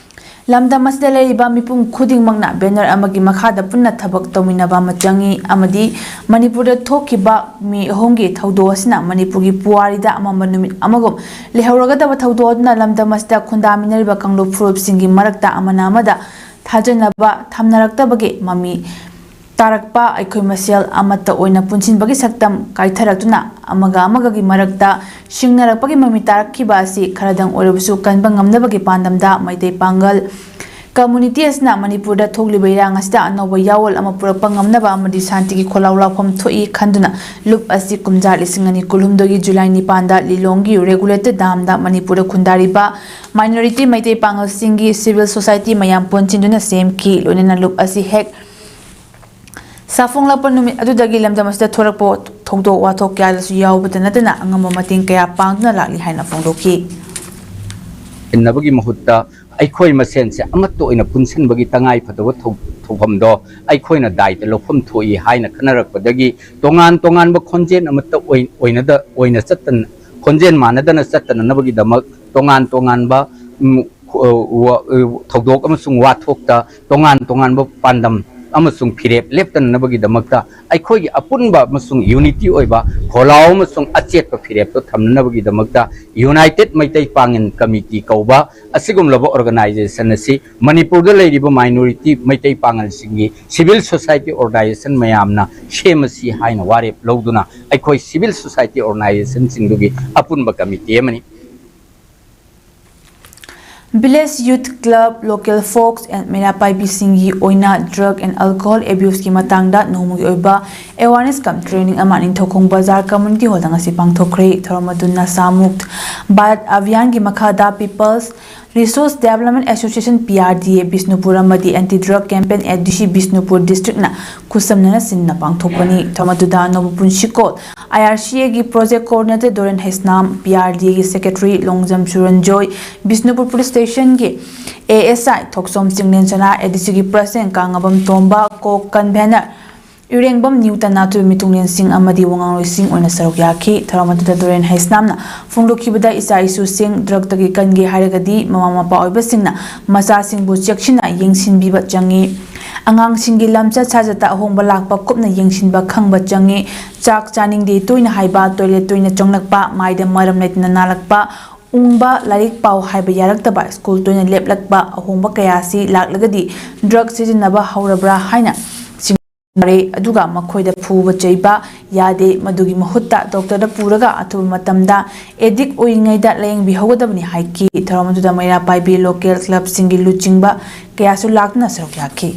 ꯂꯝꯗꯝ ꯑꯁꯤꯗ ꯂꯩꯔꯤꯕ ꯃꯤꯄꯨꯝ ꯈꯨꯗꯤꯡꯃꯛꯅ ꯕꯦꯅꯔ ꯑꯃꯒꯤ ꯃꯈꯥꯗ ꯄꯨꯟꯅ ꯊꯕꯛ ꯇꯧꯃꯤꯟꯅꯕ ꯑꯃ ꯆꯪꯏ ꯑꯃꯗꯤ ꯃꯅꯤꯄꯨꯔꯗ ꯊꯣꯛꯈꯤꯕ ꯃꯦ ꯑꯍꯨꯝꯒꯤ ꯊꯧꯗꯣꯛ ꯑꯁꯤꯅ ꯃꯅꯤꯄꯨꯔꯒꯤ ꯄꯨꯋꯥꯔꯤꯗ ꯑꯃꯝꯕ ꯅꯨꯃꯤꯠ ꯑꯃꯒꯨꯝ ꯂꯩꯍꯧꯔꯒꯗꯕ ꯊꯧꯗꯣꯛ ꯑꯗꯨꯅ ꯂꯝꯗꯝ ꯑꯁꯤꯗ ꯈꯨꯟꯗꯥꯃꯤꯟꯅꯔꯤꯕ ꯀꯥꯡꯂꯨꯞ ꯐꯨꯔꯨꯞꯁꯤꯡꯒꯤ ꯃꯔꯛꯇ ꯑꯃꯅ ꯑꯃꯗ ꯊꯥꯖꯅꯕ ꯊꯝꯅꯔꯛꯇꯕꯒꯤ ꯃꯃꯤ ꯇꯥꯔꯛꯄ, ꯑꯩꯈꯣꯏ ꯃꯁꯦꯜ ꯑꯃꯠꯇ ꯑꯣꯏꯅ ꯄꯨꯟꯁꯤꯟꯕꯒꯤ ꯁꯛꯇꯝ ꯀꯥꯏꯊꯔꯛꯇꯨꯅ ꯑꯃꯒ ꯑꯃꯒꯒꯤ ꯃꯔꯛꯇ ꯁꯤꯡꯅꯔꯛꯄꯒꯤ ꯃꯃꯤ ꯇꯥꯔꯛꯈꯤꯕ ꯑꯁꯤ ꯈꯔꯗꯪ ꯑꯣꯏꯔꯕꯁꯨ ꯀꯟꯕ ꯉꯝꯅꯕꯒꯤ ꯄꯥꯟꯗꯝꯗ ꯃꯩꯇꯩ ꯄꯥꯡꯒꯜ ꯀꯝꯃꯨꯅꯤꯇꯤ ꯑꯁꯤꯅ ꯃꯅꯤꯄꯨꯔꯗ ꯊꯣꯛꯂꯤꯕ ꯏꯔꯥꯡ ꯑꯁꯤꯗ ꯑꯅꯧꯕ ꯌꯥꯑꯣꯜ ꯑꯃ ꯄꯨꯔꯛꯄ ꯉꯝꯅꯕ ꯑꯃꯗꯤ ꯁꯥꯟꯇꯤꯒꯤ ꯈꯣꯜꯂꯥꯎ ꯂꯥꯎꯐꯝ ꯊꯣꯛꯏ ꯈꯟꯗꯨꯅ ꯂꯨꯞ ꯑꯁꯤ ꯀꯨꯝꯖꯥ ꯂꯤꯁꯤꯡ ꯑꯅꯤ ꯀꯨꯟꯍꯨꯝꯗꯣꯏꯒꯤ ꯖꯨꯂꯥꯏ ꯅꯤꯄꯥꯟꯗ ꯂꯤꯂꯣꯡꯒꯤ ꯔꯦꯒꯨꯂꯦꯇꯦꯗ ꯗꯥꯝꯗ ꯃꯅꯤꯄꯨꯔꯗ ꯈꯨꯟꯗꯥꯔꯤꯕ ꯃꯥꯏꯅꯣꯔꯤꯇꯤ ꯃꯩꯇꯩ ꯄꯥꯡꯒꯜꯁꯤꯡꯒꯤ ꯁꯤꯚꯤꯜ ꯁꯣꯁꯥꯏꯇꯤ ꯃꯌꯥꯝ ꯄꯨꯟꯁꯤꯟꯗꯨꯅ ꯁꯦꯝꯈꯤ꯫ ꯂꯣꯏꯅꯅ ꯂꯨꯞ ꯑꯁꯤ ꯍꯦꯛ ꯁꯥꯐꯣꯡꯂꯛꯄ ꯅꯨꯃꯤꯠ ꯑꯗꯨꯗꯒꯤ ꯂꯝꯗꯝ ꯑꯁꯤꯗ ꯊꯣꯔꯛꯄ ꯊꯧꯗꯣꯛ ꯋꯥꯊꯣꯛ ꯀꯌꯥꯗꯁꯨ ꯌꯥꯎꯕꯇ ꯅꯠꯇꯅ ꯑꯉꯝꯕ ꯃꯇꯦꯡ ꯀꯌꯥ ꯄꯥꯡꯗꯨꯅ ꯂꯥꯛꯂꯤ ꯍꯥꯏꯅ ꯐꯣꯡꯗꯣꯛꯈꯤ꯫ ꯏꯟꯅꯕꯒꯤ ꯃꯍꯨꯠꯇ ꯑꯩꯈꯣꯏ ꯃꯁꯦꯟꯁꯦ ꯑꯃꯠꯇ ꯑꯣꯏꯅ ꯄꯨꯟꯁꯤꯟꯕꯒꯤ ꯇꯉꯥꯏ ꯐꯗꯕ ꯊꯧ-, ꯊꯧꯐꯝꯗꯣ ꯑꯩꯈꯣꯏꯅ ꯗꯥꯏꯇ ꯂꯧꯐꯝ ꯊꯣꯛꯏ ꯍꯥꯏꯅ ꯈꯟꯅꯔꯛꯄꯗꯒꯤ ꯇꯣꯉꯥꯟ ꯇꯣꯉꯥꯟꯕ ꯈꯣꯟꯖꯦꯜ ꯑꯃꯠꯇ ꯑꯣꯏ-, ꯑꯣꯏꯅꯗ-, ꯑꯣꯏꯅ ꯆꯠꯇꯅ, ꯈꯣꯟꯖꯦꯜ ꯃꯥꯟꯅꯗꯅ ꯆꯠꯇꯅꯅꯕꯒꯤꯗꯃꯛ ꯇꯣꯉꯥꯟ ꯇꯣꯉꯥꯟꯕ, ꯎꯝ, ꯈꯣ-, ꯋꯥ-, ꯊꯧꯗꯣꯛ ꯑꯃꯁꯨꯡ ꯋꯥꯊꯣꯛꯇ ꯇꯣꯉꯥꯟ ꯇꯣꯉꯥꯟꯕ ꯄꯥꯟꯗꯝ ꯑꯃꯁꯨꯡ ꯐꯤꯔꯦꯞ ꯂꯦꯞꯇꯅꯅꯕꯒꯤꯗꯃꯛꯇ ꯑꯩꯈꯣꯏꯒꯤ ꯑꯄꯨꯟꯕ ꯑꯃꯁꯨꯡ ꯌꯨꯅꯤꯇꯤ ꯑꯣꯏꯕ ꯈꯣꯜꯂꯥꯎ ꯑꯃꯁꯨꯡ ꯑꯆꯦꯠꯄ ꯐꯤꯔꯦꯞꯇꯣ ꯊꯝꯅꯅꯕꯒꯤꯗꯃꯛꯇ ꯌꯨꯅꯥꯏꯇꯦꯠ ꯃꯩꯇꯩ ꯄꯥꯉꯜ ꯀꯃꯤꯇꯤ ꯀꯧꯕ ꯑꯁꯤꯒꯨꯝꯂꯕ ꯑꯣꯔꯒꯅꯥꯏꯖꯦꯁꯟ ꯑꯁꯤ ꯃꯅꯤꯄꯨꯔꯗ ꯂꯩꯔꯤꯕ ꯃꯥꯏꯅꯣꯔꯤꯇꯤ ꯃꯩꯇꯩ ꯄꯥꯉꯜꯁꯤꯡꯒꯤ ꯁꯤꯚꯤꯜ ꯁꯣꯁꯥꯏꯇꯤ ꯑꯣꯔꯒꯅꯥꯏꯖꯦꯁꯟ ꯃꯌꯥꯝꯅ ꯁꯦꯝꯃꯁꯤ ꯍꯥꯏꯅ ꯋꯥꯔꯦꯞ ꯂꯧꯗꯨꯅ ꯑꯩꯈꯣꯏ ꯁꯤꯚꯤꯜ ꯁꯣꯁꯥꯏꯇꯤ ꯑꯣꯔꯒꯅꯥꯏꯖꯦꯁꯟꯁꯤꯡꯗꯨꯒꯤ ꯑꯄꯨꯟꯕ ꯀꯃꯤꯇꯤ ꯑꯃꯅꯤ꯫ Village Youth Club, Local Folks and ꯃꯩꯔꯥ ꯄꯥꯏꯕꯤꯁꯤꯡꯒꯤ ꯑꯣꯏꯅ drug and alcohol abuse ꯀꯤ ꯃꯇꯥꯡꯗ ꯅꯣꯡꯃꯒꯤ ꯑꯣꯏꯕ awareness cum training ꯑꯃ ꯅꯤꯡꯊꯧꯈꯣꯡ ꯕꯖꯥꯔ community hall ꯗ ꯉꯁꯤ ꯄꯥꯡꯊꯣꯛꯈ꯭ꯔꯦ꯫ ꯊꯧꯔꯝ ꯑꯗꯨ ꯅꯁꯥ ꯃꯨꯛꯇ ꯚꯥꯔꯠ ꯑꯚꯤꯌꯥꯟꯒꯤ ꯃꯈꯥꯗ People's Resource Development Association, P R D A, Bishnupur ꯑꯃꯗꯤ Anti Drug Campaign, A D C, Bishnupur district ꯅ ꯈꯨꯠꯁꯝꯅꯅ ꯁꯤꯟꯅ ꯄꯥꯡꯊꯣꯛꯄꯅꯤ꯫ ꯊꯧꯔꯝ ꯑꯗꯨꯗ ꯑꯅꯧꯕ ꯄꯨꯟꯁꯤꯀꯣꯜ I R C A ꯒꯤ project coordinator ꯗꯣꯔꯦꯟ Heisnam, P R D A ꯒꯤ secretary Longjam ꯁꯨꯔꯟꯖꯣꯏ, Bishnupur police station ꯒꯤ A S I Thokchom Chinglensana, A D C ꯒꯤ president ꯀꯥꯉꯕꯝ ꯇꯣꯝꯕ, co-convener ꯏꯔꯦꯡꯕꯝ ꯅ꯭ꯌꯨꯇꯟ, ꯑꯊꯣꯏꯕ ꯃꯤꯊꯨꯡꯂꯦꯟꯁꯤꯡ ꯑꯃꯗꯤ ꯋꯥꯉꯥꯡꯂꯣꯏꯁꯤꯡ ꯑꯣꯏꯅ ꯁꯔꯨꯛ ꯌꯥꯈꯤ꯫ ꯊꯧꯔꯝ ꯑꯗꯨꯗ ꯗꯣꯔꯦꯟ ꯍꯩꯁꯅꯥꯝꯅ ꯐꯣꯡꯗꯣꯛꯈꯤꯕꯗ, ꯏꯆꯥ ꯏꯁꯨꯁꯤꯡ drug ꯇꯒꯤ ꯀꯟꯒꯦ ꯍꯥꯏꯔꯒꯗꯤ ꯃꯃꯥ ꯃꯄꯥ ꯑꯣꯏꯕꯁꯤꯡꯅ ꯃꯆꯥꯁꯤꯡꯕꯨ ꯆꯦꯛꯁꯤꯟꯅ ꯌꯦꯡꯁꯤꯟꯕꯤꯕ ꯆꯪꯉꯤ꯫ ꯑꯉꯥꯡꯁꯤꯡꯒꯤ ꯂꯝꯆꯠ ꯁꯥꯖꯠꯇ ꯑꯍꯣꯡꯕ ꯂꯥꯛꯄ ꯀꯨꯞꯅ ꯌꯦꯡꯁꯤꯟꯕ ꯈꯪꯕ ꯆꯪꯉꯤ꯫ ꯆꯥꯛ ꯆꯥꯅꯤꯡꯗꯦ ꯇꯣꯏꯅ ꯍꯥꯏꯕ, toilet ꯇꯣꯏꯅ ꯆꯪꯂꯛꯄ, ꯃꯥꯏꯗ ꯃꯔꯝ ꯂꯩꯇꯅ ꯅꯥꯜꯂꯛꯄ, ꯎꯪꯕ, ꯂꯥꯏꯔꯤꯛ ꯄꯥꯎ ꯍꯥꯏꯕ ꯌꯥꯔꯛꯇꯕ, ꯁ꯭ꯀꯨꯜ ꯇꯣꯏꯅ ꯂꯦꯞꯂꯛꯄ, ꯑꯍꯣꯡꯕ ꯀꯌꯥ ꯑꯁꯤ ꯂꯥꯛꯂꯒꯗꯤ drug ꯁꯤꯖꯤꯟꯅꯕ ꯍꯧꯔꯕ꯭ꯔꯥ ꯍꯥꯏꯅ ꯆꯤꯡꯅꯔꯦ꯫ ꯑꯗꯨꯒ ꯃꯈꯣꯏꯗ ꯐꯨꯕ ꯆꯩꯕ ꯌꯥꯗꯦ꯫ ꯃꯗꯨꯒꯤ ꯃꯍꯨꯠꯇ doctor ꯗ ꯄꯨꯔꯒ ꯑꯊꯨꯕ ꯃꯇꯝꯗ addict ꯑꯣꯏꯔꯤꯉꯩꯗ ꯂꯥꯌꯦꯡꯕꯤꯍꯧꯒꯗꯕꯅꯤ ꯍꯥꯏꯈꯤ꯫ ꯊꯧꯔꯝ ꯑꯗꯨꯗ ꯃꯩꯔꯥ ꯄꯥꯏꯕꯤ local club ꯁꯤꯡꯒꯤ ꯂꯨꯆꯤꯡꯕ ꯀꯌꯥꯁꯨ ꯂꯥꯛꯇꯨꯅ ꯁꯔꯨꯛ ꯌꯥꯈꯤ꯫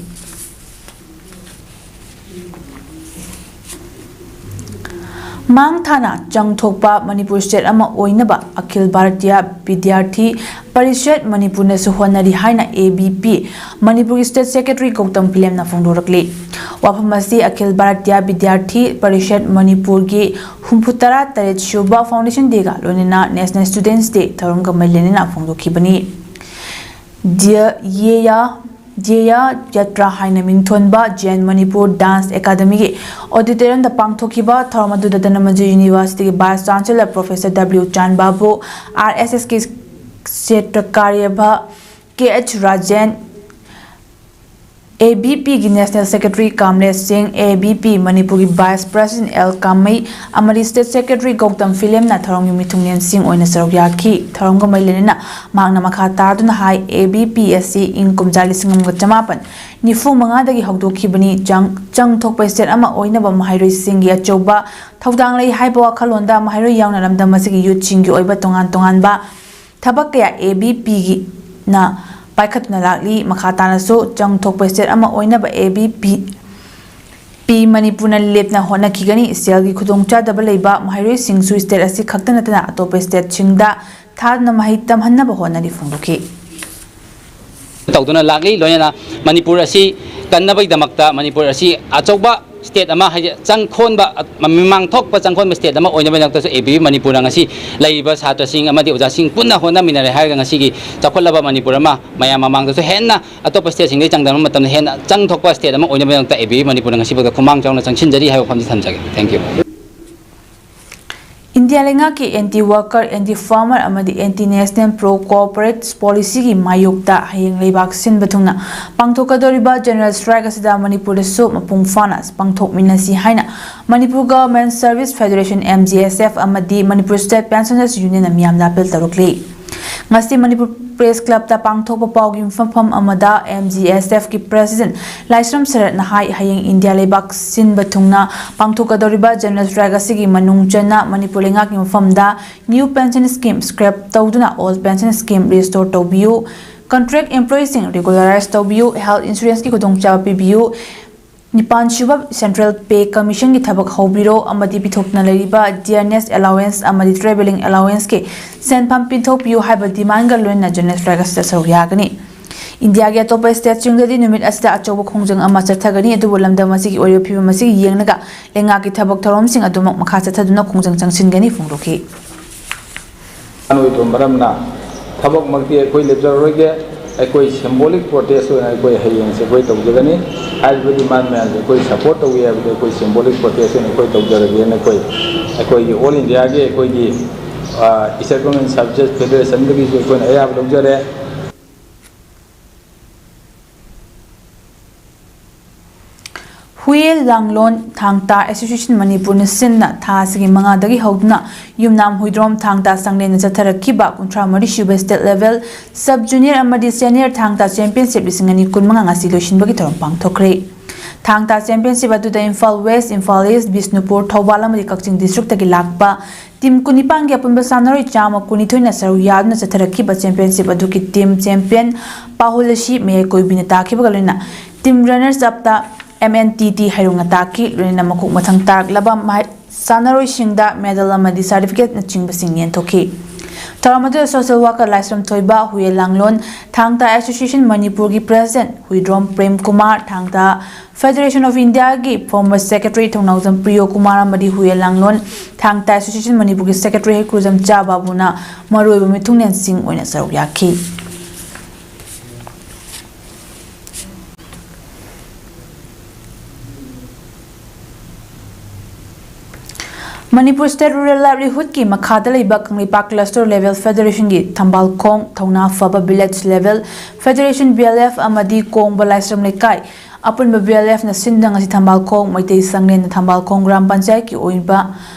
ꯃꯥꯡ ꯊꯥꯅ ꯆꯪꯊꯣꯛꯄ ꯃꯅꯤꯄꯨꯔ state ꯑꯃ ꯑꯣꯏꯅꯕ ꯑꯈꯤꯜ ꯚꯥꯔꯇꯤꯌꯥ ꯕꯤꯗ꯭ꯌꯥꯔꯊꯤ ꯄꯔꯤꯁꯠ ꯃꯅꯤꯄꯨꯔꯅꯁꯨ ꯍꯣꯠꯅꯔꯤ ꯍꯥꯏꯅ A B P ꯃꯅꯤꯄꯨꯔꯒꯤ state secretary ꯒꯧꯇꯝ ꯈꯨꯂꯦꯝꯅ ꯐꯣꯡꯗꯣꯔꯛꯂꯤ꯫ ꯋꯥꯐꯝ ꯑꯁꯤ ꯑꯈꯤꯜ ꯚꯥꯔꯇꯤꯌꯥ ꯕꯤꯗ꯭ꯌꯥꯔꯊꯤ ꯄꯔꯤꯁꯠ ꯃꯅꯤꯄꯨꯔꯒꯤ ꯍꯨꯝꯐꯨ ꯇꯔꯥ ꯇꯔꯦꯠ ꯁꯨꯕ ꯐꯥꯎꯟꯗꯦꯁꯟ ꯗꯦꯒ ꯂꯣꯏꯅꯅ ꯅꯦꯁꯅꯦꯜ ꯁ꯭ꯇꯨꯗꯦꯟꯠꯁ ꯗꯦ ꯊꯧꯔꯝꯒ ꯃꯔꯤ ꯂꯩꯅꯅ ꯐꯣꯡꯗꯣꯛꯈꯤꯕꯅꯤ꯫ ꯗ꯭ꯌ-, ꯌꯦꯌꯥ, ꯗ꯭ꯌꯦꯌꯥ ꯌꯥꯇ꯭ꯔꯥ ꯍꯥꯏꯅ ꯃꯤꯡꯊꯣꯟꯕ ꯖꯦꯟ ꯃꯅꯤꯄꯨꯔ ꯗꯥꯟꯁ ꯑꯦꯀꯥꯗꯃꯤꯒꯤ ꯑꯣꯗꯤꯇꯣꯔꯤꯌꯝꯗ ꯄꯥꯡꯊꯣꯛꯈꯤꯕ ꯊꯧꯔꯝ ꯑꯗꯨꯗ ꯙꯅꯃꯟꯖꯨꯔꯤ ꯌꯨꯅꯤꯚꯔꯁꯤꯇꯤꯒꯤ vice chancellor professor W Chand Babu, R S ꯑꯦꯁꯀꯤ ꯁꯦꯇ꯭ꯔ ꯀꯥꯔ꯭ꯌꯕꯥꯍ K H Rajen, A B ꯄꯤꯒꯤ national secretary Kamlesh Singh, A B P ꯃꯅꯤꯄꯨꯔꯒꯤ ꯚꯥꯏꯁ ꯄ꯭ꯔꯦꯁꯤꯗꯦꯟꯠ ꯑꯦꯜ ꯀꯥꯃꯩ ꯑꯃꯗꯤ ꯁ꯭ꯇꯦꯠ ꯁꯦꯀ꯭ꯔꯦꯇꯔꯤ ꯒꯧꯇꯝ ꯐꯤꯂꯦꯝꯅ ꯊꯧꯔꯝꯒꯤ ꯃꯤꯊꯨꯡꯂꯦꯟꯁꯤꯡ ꯑꯣꯏꯅ ꯁꯔꯨꯛ ꯌꯥꯈꯤ꯫ ꯊꯧꯔꯝꯒ ꯃꯔꯤ ꯂꯩꯅꯅ ꯃꯍꯥꯛꯅ ꯃꯈꯥ ꯇꯥꯗꯨꯅ ꯍꯥꯏ, ꯑꯦ ꯕꯤ ꯄꯤ ꯑꯁꯤ ꯏꯪ ꯀꯨꯝꯖꯥ ꯂꯤꯁꯤꯡ ꯑꯃꯒ ꯆꯃꯥꯄꯟ ꯅꯤꯐꯨ ꯃꯉꯥꯗꯒꯤ ꯍꯧꯗꯣꯛꯈꯤꯕꯅꯤ꯫ ꯆꯪ-, ꯆꯪ ꯊꯣꯛꯄ ꯁ꯭ꯇꯦꯠ ꯑꯃ ꯑꯣꯏꯅꯕ ꯃꯍꯩꯔꯣꯏꯁꯤꯡꯒꯤ ꯑꯆꯧꯕ ꯊꯧꯗꯥꯡ ꯂꯩ ꯍꯥꯏꯕ ꯋꯥꯈꯜꯂꯣꯟꯗ ꯃꯍꯩꯔꯣꯏ ꯌꯥꯎꯅ ꯂꯝꯗꯝ ꯑꯁꯤꯒꯤ ꯌꯨꯠꯁꯤꯡꯒꯤ ꯑꯣꯏꯕ ꯇꯣꯉꯥꯟ ꯇꯣꯉꯥꯟꯕ ꯊꯕꯛ ꯀꯌꯥ ꯑꯦ ꯕꯤ ꯄꯤꯅ ꯄꯥꯏꯈꯠꯇꯨꯅ ꯂꯥꯛꯂꯤ꯫ ꯃꯈꯥ ꯇꯥꯅꯁꯨ ꯆꯪ ꯊꯣꯛꯄ ꯁ꯭ꯇꯦꯠ ꯑꯃ ꯑꯣꯏꯅꯕ ꯑꯦ ꯕꯤ ꯄꯤ, ꯄꯤ ꯃꯅꯤꯄꯨꯔꯅ ꯂꯦꯞꯅ ꯍꯣꯠꯅꯈꯤꯒꯅꯤ꯫ ꯁꯦꯜꯒꯤ ꯈꯨꯗꯣꯡꯆꯥꯗꯕ ꯂꯩꯕ ꯃꯍꯩꯔꯣꯏꯁꯤꯡꯁꯨ ꯁ꯭ꯇꯦꯠ ꯑꯁꯤ ꯈꯛꯇ ꯅꯠꯇꯅ ꯑꯇꯣꯞꯄ ꯁ꯭ꯇꯦꯠꯁꯤꯡꯗ ꯊꯥꯗꯨꯅ ꯃꯍꯩ ꯇꯝꯍꯟꯅꯕ ꯍꯣꯠꯅꯔꯤ ꯐꯣꯡꯗꯣꯛꯈꯤ꯫ ꯇꯧꯗꯨꯅ ꯂꯥꯛꯂꯤ꯫ ꯂꯣꯏꯅꯅ ꯃꯅꯤꯄꯨꯔ ꯑꯁꯤ ꯀꯟꯅꯕꯒꯤꯗꯃꯛꯇ, ꯃꯅꯤꯄꯨꯔ ꯑꯁꯤ ꯑꯆꯧꯕ ꯁ꯭ꯇꯦꯠ ꯑꯃ, ꯍꯥꯏꯗꯤ ꯆꯪꯈꯣꯟꯕ, ꯃꯃꯥꯡ ꯊꯣꯛꯄ ꯆꯪꯈꯣꯟꯕ ꯁ꯭ꯇꯦꯠ ꯑꯃ ꯑꯣꯏꯅꯕꯒꯤꯗꯃꯛꯇꯁꯨ ꯑꯦ ꯕꯤ ꯄꯤ ꯃꯅꯤꯄꯨꯔꯅ ꯉꯁꯤ ꯂꯩꯔꯤꯕ ꯁꯥꯇ꯭ꯔꯁꯤꯡ ꯑꯃꯗꯤ ꯑꯣꯖꯥꯁꯤꯡ ꯄꯨꯟꯅ ꯍꯣꯠꯅꯃꯤꯟꯅꯔꯦ ꯍꯥꯏꯔꯒ ꯉꯁꯤꯒꯤ ꯆꯥꯎꯈꯠꯂꯕ ꯃꯅꯤꯄꯨꯔ ꯑꯃ ꯃꯌꯥꯝ ꯃꯃꯥꯡꯗꯁꯨ ꯍꯦꯟꯅ ꯑꯇꯣꯞꯄ ꯁ꯭ꯇꯦꯠꯁꯤꯡꯗꯒꯤ ꯆꯥꯡꯗꯝꯅꯕ ꯃꯇꯝꯗ ꯍꯦꯟꯅ ꯆꯪ ꯊꯣꯛꯄ ꯁ꯭ꯇꯦꯠ ꯑꯃ ꯑꯣꯏꯅꯕꯒꯤꯗꯃꯛꯇ ꯑꯦ ꯕꯤ ꯄꯤ ꯃꯅꯤꯄꯨꯔꯅ ꯉꯁꯤꯐꯥꯎꯗ ꯈꯨꯃꯥꯡ ꯆꯥꯎꯅ ꯆꯪꯁꯤꯟꯖꯔꯤ ꯍꯥꯏꯕ ꯋꯥꯐꯝꯁꯤ ꯊꯝꯖꯒꯦ꯫ Thank you꯫ ꯏꯟꯗꯤꯌꯥ ꯂꯩꯉꯥꯛꯀꯤ ꯑꯦꯟꯇꯤ ꯋꯥꯔꯀꯔ, ꯑꯦꯟꯇꯤ ꯐꯥꯔꯃꯔ ꯑꯃꯗꯤ ꯑꯦꯟꯇꯤ ꯅꯦꯁꯅꯦꯜ ꯄ꯭ꯔꯣ ꯀꯣꯑꯣꯄꯔꯦꯠ ꯄꯣꯂꯤꯁꯤꯒꯤ ꯃꯥꯌꯣꯛꯇ ꯍꯌꯦꯡ ꯂꯩꯕꯥꯛ ꯁꯤꯟꯕ ꯊꯨꯡꯅ ꯄꯥꯡꯊꯣꯛꯀꯗꯧꯔꯤꯕ ꯖꯦꯅꯔꯦꯜ ꯁ꯭ꯇ꯭ꯔꯥꯏꯛ ꯑꯁꯤꯗ ꯃꯅꯤꯄꯨꯔꯗꯁꯨ ꯃꯄꯨꯡ ꯐꯥꯅ ꯄꯥꯡꯊꯣꯛꯃꯤꯟꯅꯁꯤ ꯍꯥꯏꯅ Manipur government service federation, M G S F, ꯑꯃꯗꯤ ꯃꯅꯤꯄꯨꯔ ꯁ꯭ꯇꯦꯠ ꯄꯦꯟꯁꯅꯔꯁ ꯌꯨꯅꯤꯌꯟꯅ ꯃꯤꯌꯥꯝꯗ ꯑꯥꯄꯤꯜ ꯇꯧꯔꯛꯂꯤ꯫ ꯉꯁꯤ ꯃꯅꯤꯄꯨꯔ ꯄ꯭ꯔꯦꯁ ꯀ꯭ꯂꯕꯇ ꯄꯥꯡꯊꯣꯛꯄ ꯄꯥꯎꯒꯤ ꯃꯤꯐꯝ ꯑꯃꯗ ꯑꯦꯝ ꯖꯤ ꯑꯦꯁ ꯑꯦꯐꯀꯤ ꯄ꯭ꯔꯦꯁꯤꯗꯦꯟꯠ ꯂꯥꯏꯁ꯭ꯔꯝ ꯁꯔꯠꯅ ꯍꯥꯏ, ꯍꯌꯦꯡ ꯏꯟꯗꯤꯌꯥ ꯂꯩꯕꯥꯛ ꯁꯤꯟꯕ ꯊꯨꯡꯅ ꯄꯥꯡꯊꯣꯛꯀꯗꯧꯔꯤꯕ ꯖꯦꯅꯔꯦꯜ ꯁ꯭ꯇ꯭ꯔꯥꯏꯛ ꯑꯁꯤꯒꯤ ꯃꯅꯨꯡ ꯆꯟꯅ ꯃꯅꯤꯄꯨꯔ ꯂꯩꯉꯥꯛꯀꯤ ꯃꯐꯝꯗ new pension scheme scrap ꯇꯧꯗꯨꯅ old pension scheme restore ꯇꯧꯕꯤꯌꯨ, contract employeeꯁꯤꯡ regularize ꯇꯧꯕꯤꯌꯨ, health insuranceꯀꯤ ꯈꯨꯗꯣꯡꯆꯥꯕ ꯄꯤꯕꯤꯌꯨ, ꯅꯤꯄꯥꯟ ꯁꯨꯕ Central Pay Commissionꯒꯤ ꯊꯕꯛ ꯍꯧꯕꯤꯔꯣ ꯑꯃꯗꯤ ꯄꯤꯊꯣꯛꯇꯨꯅ ꯂꯩꯔꯤꯕ dearness allowance ꯑꯃꯗꯤ travelling allowanceꯀꯤ ꯁꯦꯟꯐꯝ ꯄꯤꯊꯣꯛꯄꯤꯌꯨ ꯍꯥꯏꯕ demandꯒ ꯂꯣꯏꯅꯅ ꯖꯦꯅꯔꯦꯜ ꯁ꯭ꯇ꯭ꯔꯥꯏꯛ ꯑꯁꯤꯗ ꯁꯔꯨꯛ ꯌꯥꯒꯅꯤ꯫ ꯏꯟꯗꯤꯌꯥꯒꯤ ꯑꯇꯣꯞꯄ ꯁ꯭ꯇꯦꯠꯁꯤꯡꯗꯗꯤ ꯅꯨꯃꯤꯠ ꯑꯁꯤꯗ ꯑꯆꯧꯕ ꯈꯣꯡꯖꯪ ꯑꯃ ꯆꯠꯊꯒꯅꯤ, ꯑꯗꯨꯕꯨ ꯂꯝꯗꯝ ꯑꯁꯤꯒꯤ ꯑꯣꯏꯔꯤꯕ ꯐꯤꯕꯝ ꯑꯁꯤꯒꯤ ꯌꯦꯡꯂꯒ ꯂꯩꯉꯥꯛꯀꯤ ꯊꯕꯛ ꯊꯧꯔꯝꯁꯤꯡ ꯑꯗꯨꯃꯛ ꯃꯈꯥ ꯆꯠꯊꯗꯨꯅ ꯈꯣꯡꯖꯪ ꯆꯪꯁꯤꯟꯒꯅꯤ ꯐꯣꯡꯗꯣꯛꯈꯤ꯫ ꯑꯣꯏꯕ ꯃꯔꯝꯅ ꯊꯕꯛꯃꯛꯇꯤ ꯑꯩꯈꯣꯏ ꯂꯦꯞꯆꯔꯔꯣꯏꯒꯦ꯫ ꯑꯩꯈꯣꯏ symbolic protest ꯑꯣꯏꯅ ꯑꯩꯈꯣꯏ ꯍꯌꯦꯡꯁꯦ ꯑꯩꯈꯣꯏ ꯇꯧꯖꯒꯅꯤ꯫ ꯍꯥꯏꯔꯤꯕ demand ꯃꯌꯥꯝꯁꯦ ꯑꯩꯈꯣꯏ support ꯇꯧꯏ ꯍꯥꯏꯕꯗꯤ ꯑꯩꯈꯣꯏ symbolic protest ꯑꯣꯏꯅ ꯑꯩꯈꯣꯏ ꯇꯧꯖꯔꯒꯦꯅ ꯑꯩꯈꯣꯏ, ꯑꯩꯈꯣꯏꯒꯤ all Indiaꯒꯤ ꯑꯩꯈꯣꯏꯒꯤ, ꯑ, Eastern Government Services Federationꯗꯒꯤꯁꯨ ꯑꯩꯈꯣꯏꯅ ꯑꯌꯥꯕ ꯂꯧꯖꯔꯦ꯫ ꯍꯨꯌꯦ ꯂꯥꯡꯂꯣꯟ ꯊꯥꯡ ꯇꯥ Association ꯃꯅꯤꯄꯨꯔꯅ ꯁꯤꯟꯅ ꯊꯥ ꯑꯁꯤꯒꯤ ꯃꯉꯥꯗꯒꯤ ꯍꯧꯗꯨꯅ ꯌꯨꯝꯅꯥꯝ ꯍꯨꯏꯗ꯭ꯔꯣꯝ ꯊꯥꯡ ꯇꯥ ꯆꯥꯡꯂꯦꯟꯗ ꯆꯠꯊꯔꯛꯈꯤꯕ ꯀꯨꯟꯊ꯭ꯔꯥ ꯃꯔꯤ ꯁꯨꯕ state level, sub junior ꯑꯃꯗꯤ senior ꯊꯥꯡ ꯇꯥ championship ꯂꯤꯁꯤꯡ ꯑꯅꯤ ꯀꯨꯟꯃꯉꯥ ꯉꯁꯤ ꯂꯣꯏꯁꯤꯟꯕꯒꯤ ꯊꯧꯔꯝ ꯄꯥꯡꯊꯣꯛꯈ꯭ꯔꯦ꯫ ꯊꯥꯡ ꯇꯥ championship ꯑꯗꯨꯗ ꯏꯝꯐꯥꯜ West, ꯏꯝꯐꯥꯜ East, ꯕꯤꯁꯅꯨꯄꯨꯔ, ꯊꯧꯕꯥꯜ ꯑꯃꯗꯤ ꯀꯛꯆꯤꯡ districtꯇꯒꯤ ꯂꯥꯛꯄ team ꯀꯨꯟꯅꯤꯄꯥꯟꯒꯤ ꯑꯄꯨꯟꯕ ꯁꯥꯟꯅꯔꯣꯏ ꯆꯥꯝꯃ ꯀꯨꯟꯅꯤꯊꯣꯏꯅ ꯁꯔꯨꯛ ꯌꯥꯗꯨꯅ ꯆꯠꯊꯔꯛꯈꯤꯕ championship ꯑꯗꯨꯒꯤ team champion ꯄꯥꯍꯨꯂꯁꯤ ꯃꯌꯥꯏ ꯀꯣꯏꯕꯤꯅ ꯇꯥꯈꯤꯕꯒ ꯂꯣꯏꯅꯅ team runners upꯇ M N T T ꯍꯩꯔꯣꯡꯅ ꯇꯥꯈꯤ꯫ ꯂꯣꯏꯅꯅ ꯃꯀꯣꯛ ꯃꯊꯪ ꯇꯥꯔꯛꯂꯕ ꯃꯍꯩ-, ꯁꯥꯟꯅꯔꯣꯏꯁꯤꯡꯗ medal ꯑꯃꯗꯤ certificateꯅꯆꯤꯡꯕꯁꯤꯡ ꯌꯦꯟꯊꯣꯛꯈꯤ꯫ ꯊꯧꯔꯝ ꯑꯗꯨꯗ social worker ꯂꯥꯏꯁ꯭ꯔꯝ ꯊꯣꯏꯕ, ꯍꯨꯌꯦ ꯂꯥꯡꯂꯣꯟ, ꯊꯥꯡ ꯇꯥ Association ꯃꯅꯤꯄꯨꯔꯒꯤ president ꯍꯨꯏꯗ꯭ꯔꯣꯝ ꯄ꯭ꯔꯦꯝ ꯀꯨꯃꯥꯔ, ꯊꯥꯡ ꯇꯥ Federation of Indiaꯒꯤ former secretary ꯊꯧꯅꯥꯎꯖꯝ ꯄ꯭ꯔꯤꯌꯣ ꯀꯨꯃꯥꯔ ꯑꯃꯗꯤ ꯍꯨꯌꯦ ꯂꯥꯡꯂꯣꯟ ꯊꯥꯡ ꯇꯥ Association ꯃꯅꯤꯄꯨꯔꯒꯤ secretary ꯍꯩꯀ꯭ꯔꯨꯖꯝ ꯆꯥ ꯕꯥꯕꯨꯅ ꯃꯔꯨꯑꯣꯏꯕ ꯃꯤꯊꯨꯡꯂꯦꯟꯁꯤꯡ ꯑꯣꯏꯅ ꯁꯔꯨꯛ ꯌꯥꯈꯤ꯫ ꯃꯅꯤꯄꯨꯔ State Rural Livelihoodꯀꯤ ꯃꯈꯥꯗ ꯂꯩꯕ ꯀꯪꯂꯩꯄꯥꯛ cluster level federationꯒꯤ ꯊꯝꯕꯥꯜꯈꯣꯡ, ꯊꯧꯅꯥ ꯐꯕ village level federation, B L F ꯑꯃꯗꯤ ꯀꯣꯡꯕ ꯂꯥꯏꯁ꯭ꯔꯝ ꯂꯩꯀꯥꯏ ꯑꯄꯨꯟꯕ B L Fꯅ ꯁꯤꯟꯗꯨꯅ ꯉꯁꯤ ꯊꯝꯕꯥꯜꯈꯣꯡ ꯃꯩꯇꯩ ꯆꯥꯡꯂꯦꯟꯗ ꯊꯝꯕꯥꯜꯈꯣꯡ ꯒ꯭ꯔꯥꯝ ꯄꯟꯆꯥꯌꯠꯀꯤ ꯑꯣꯏꯕ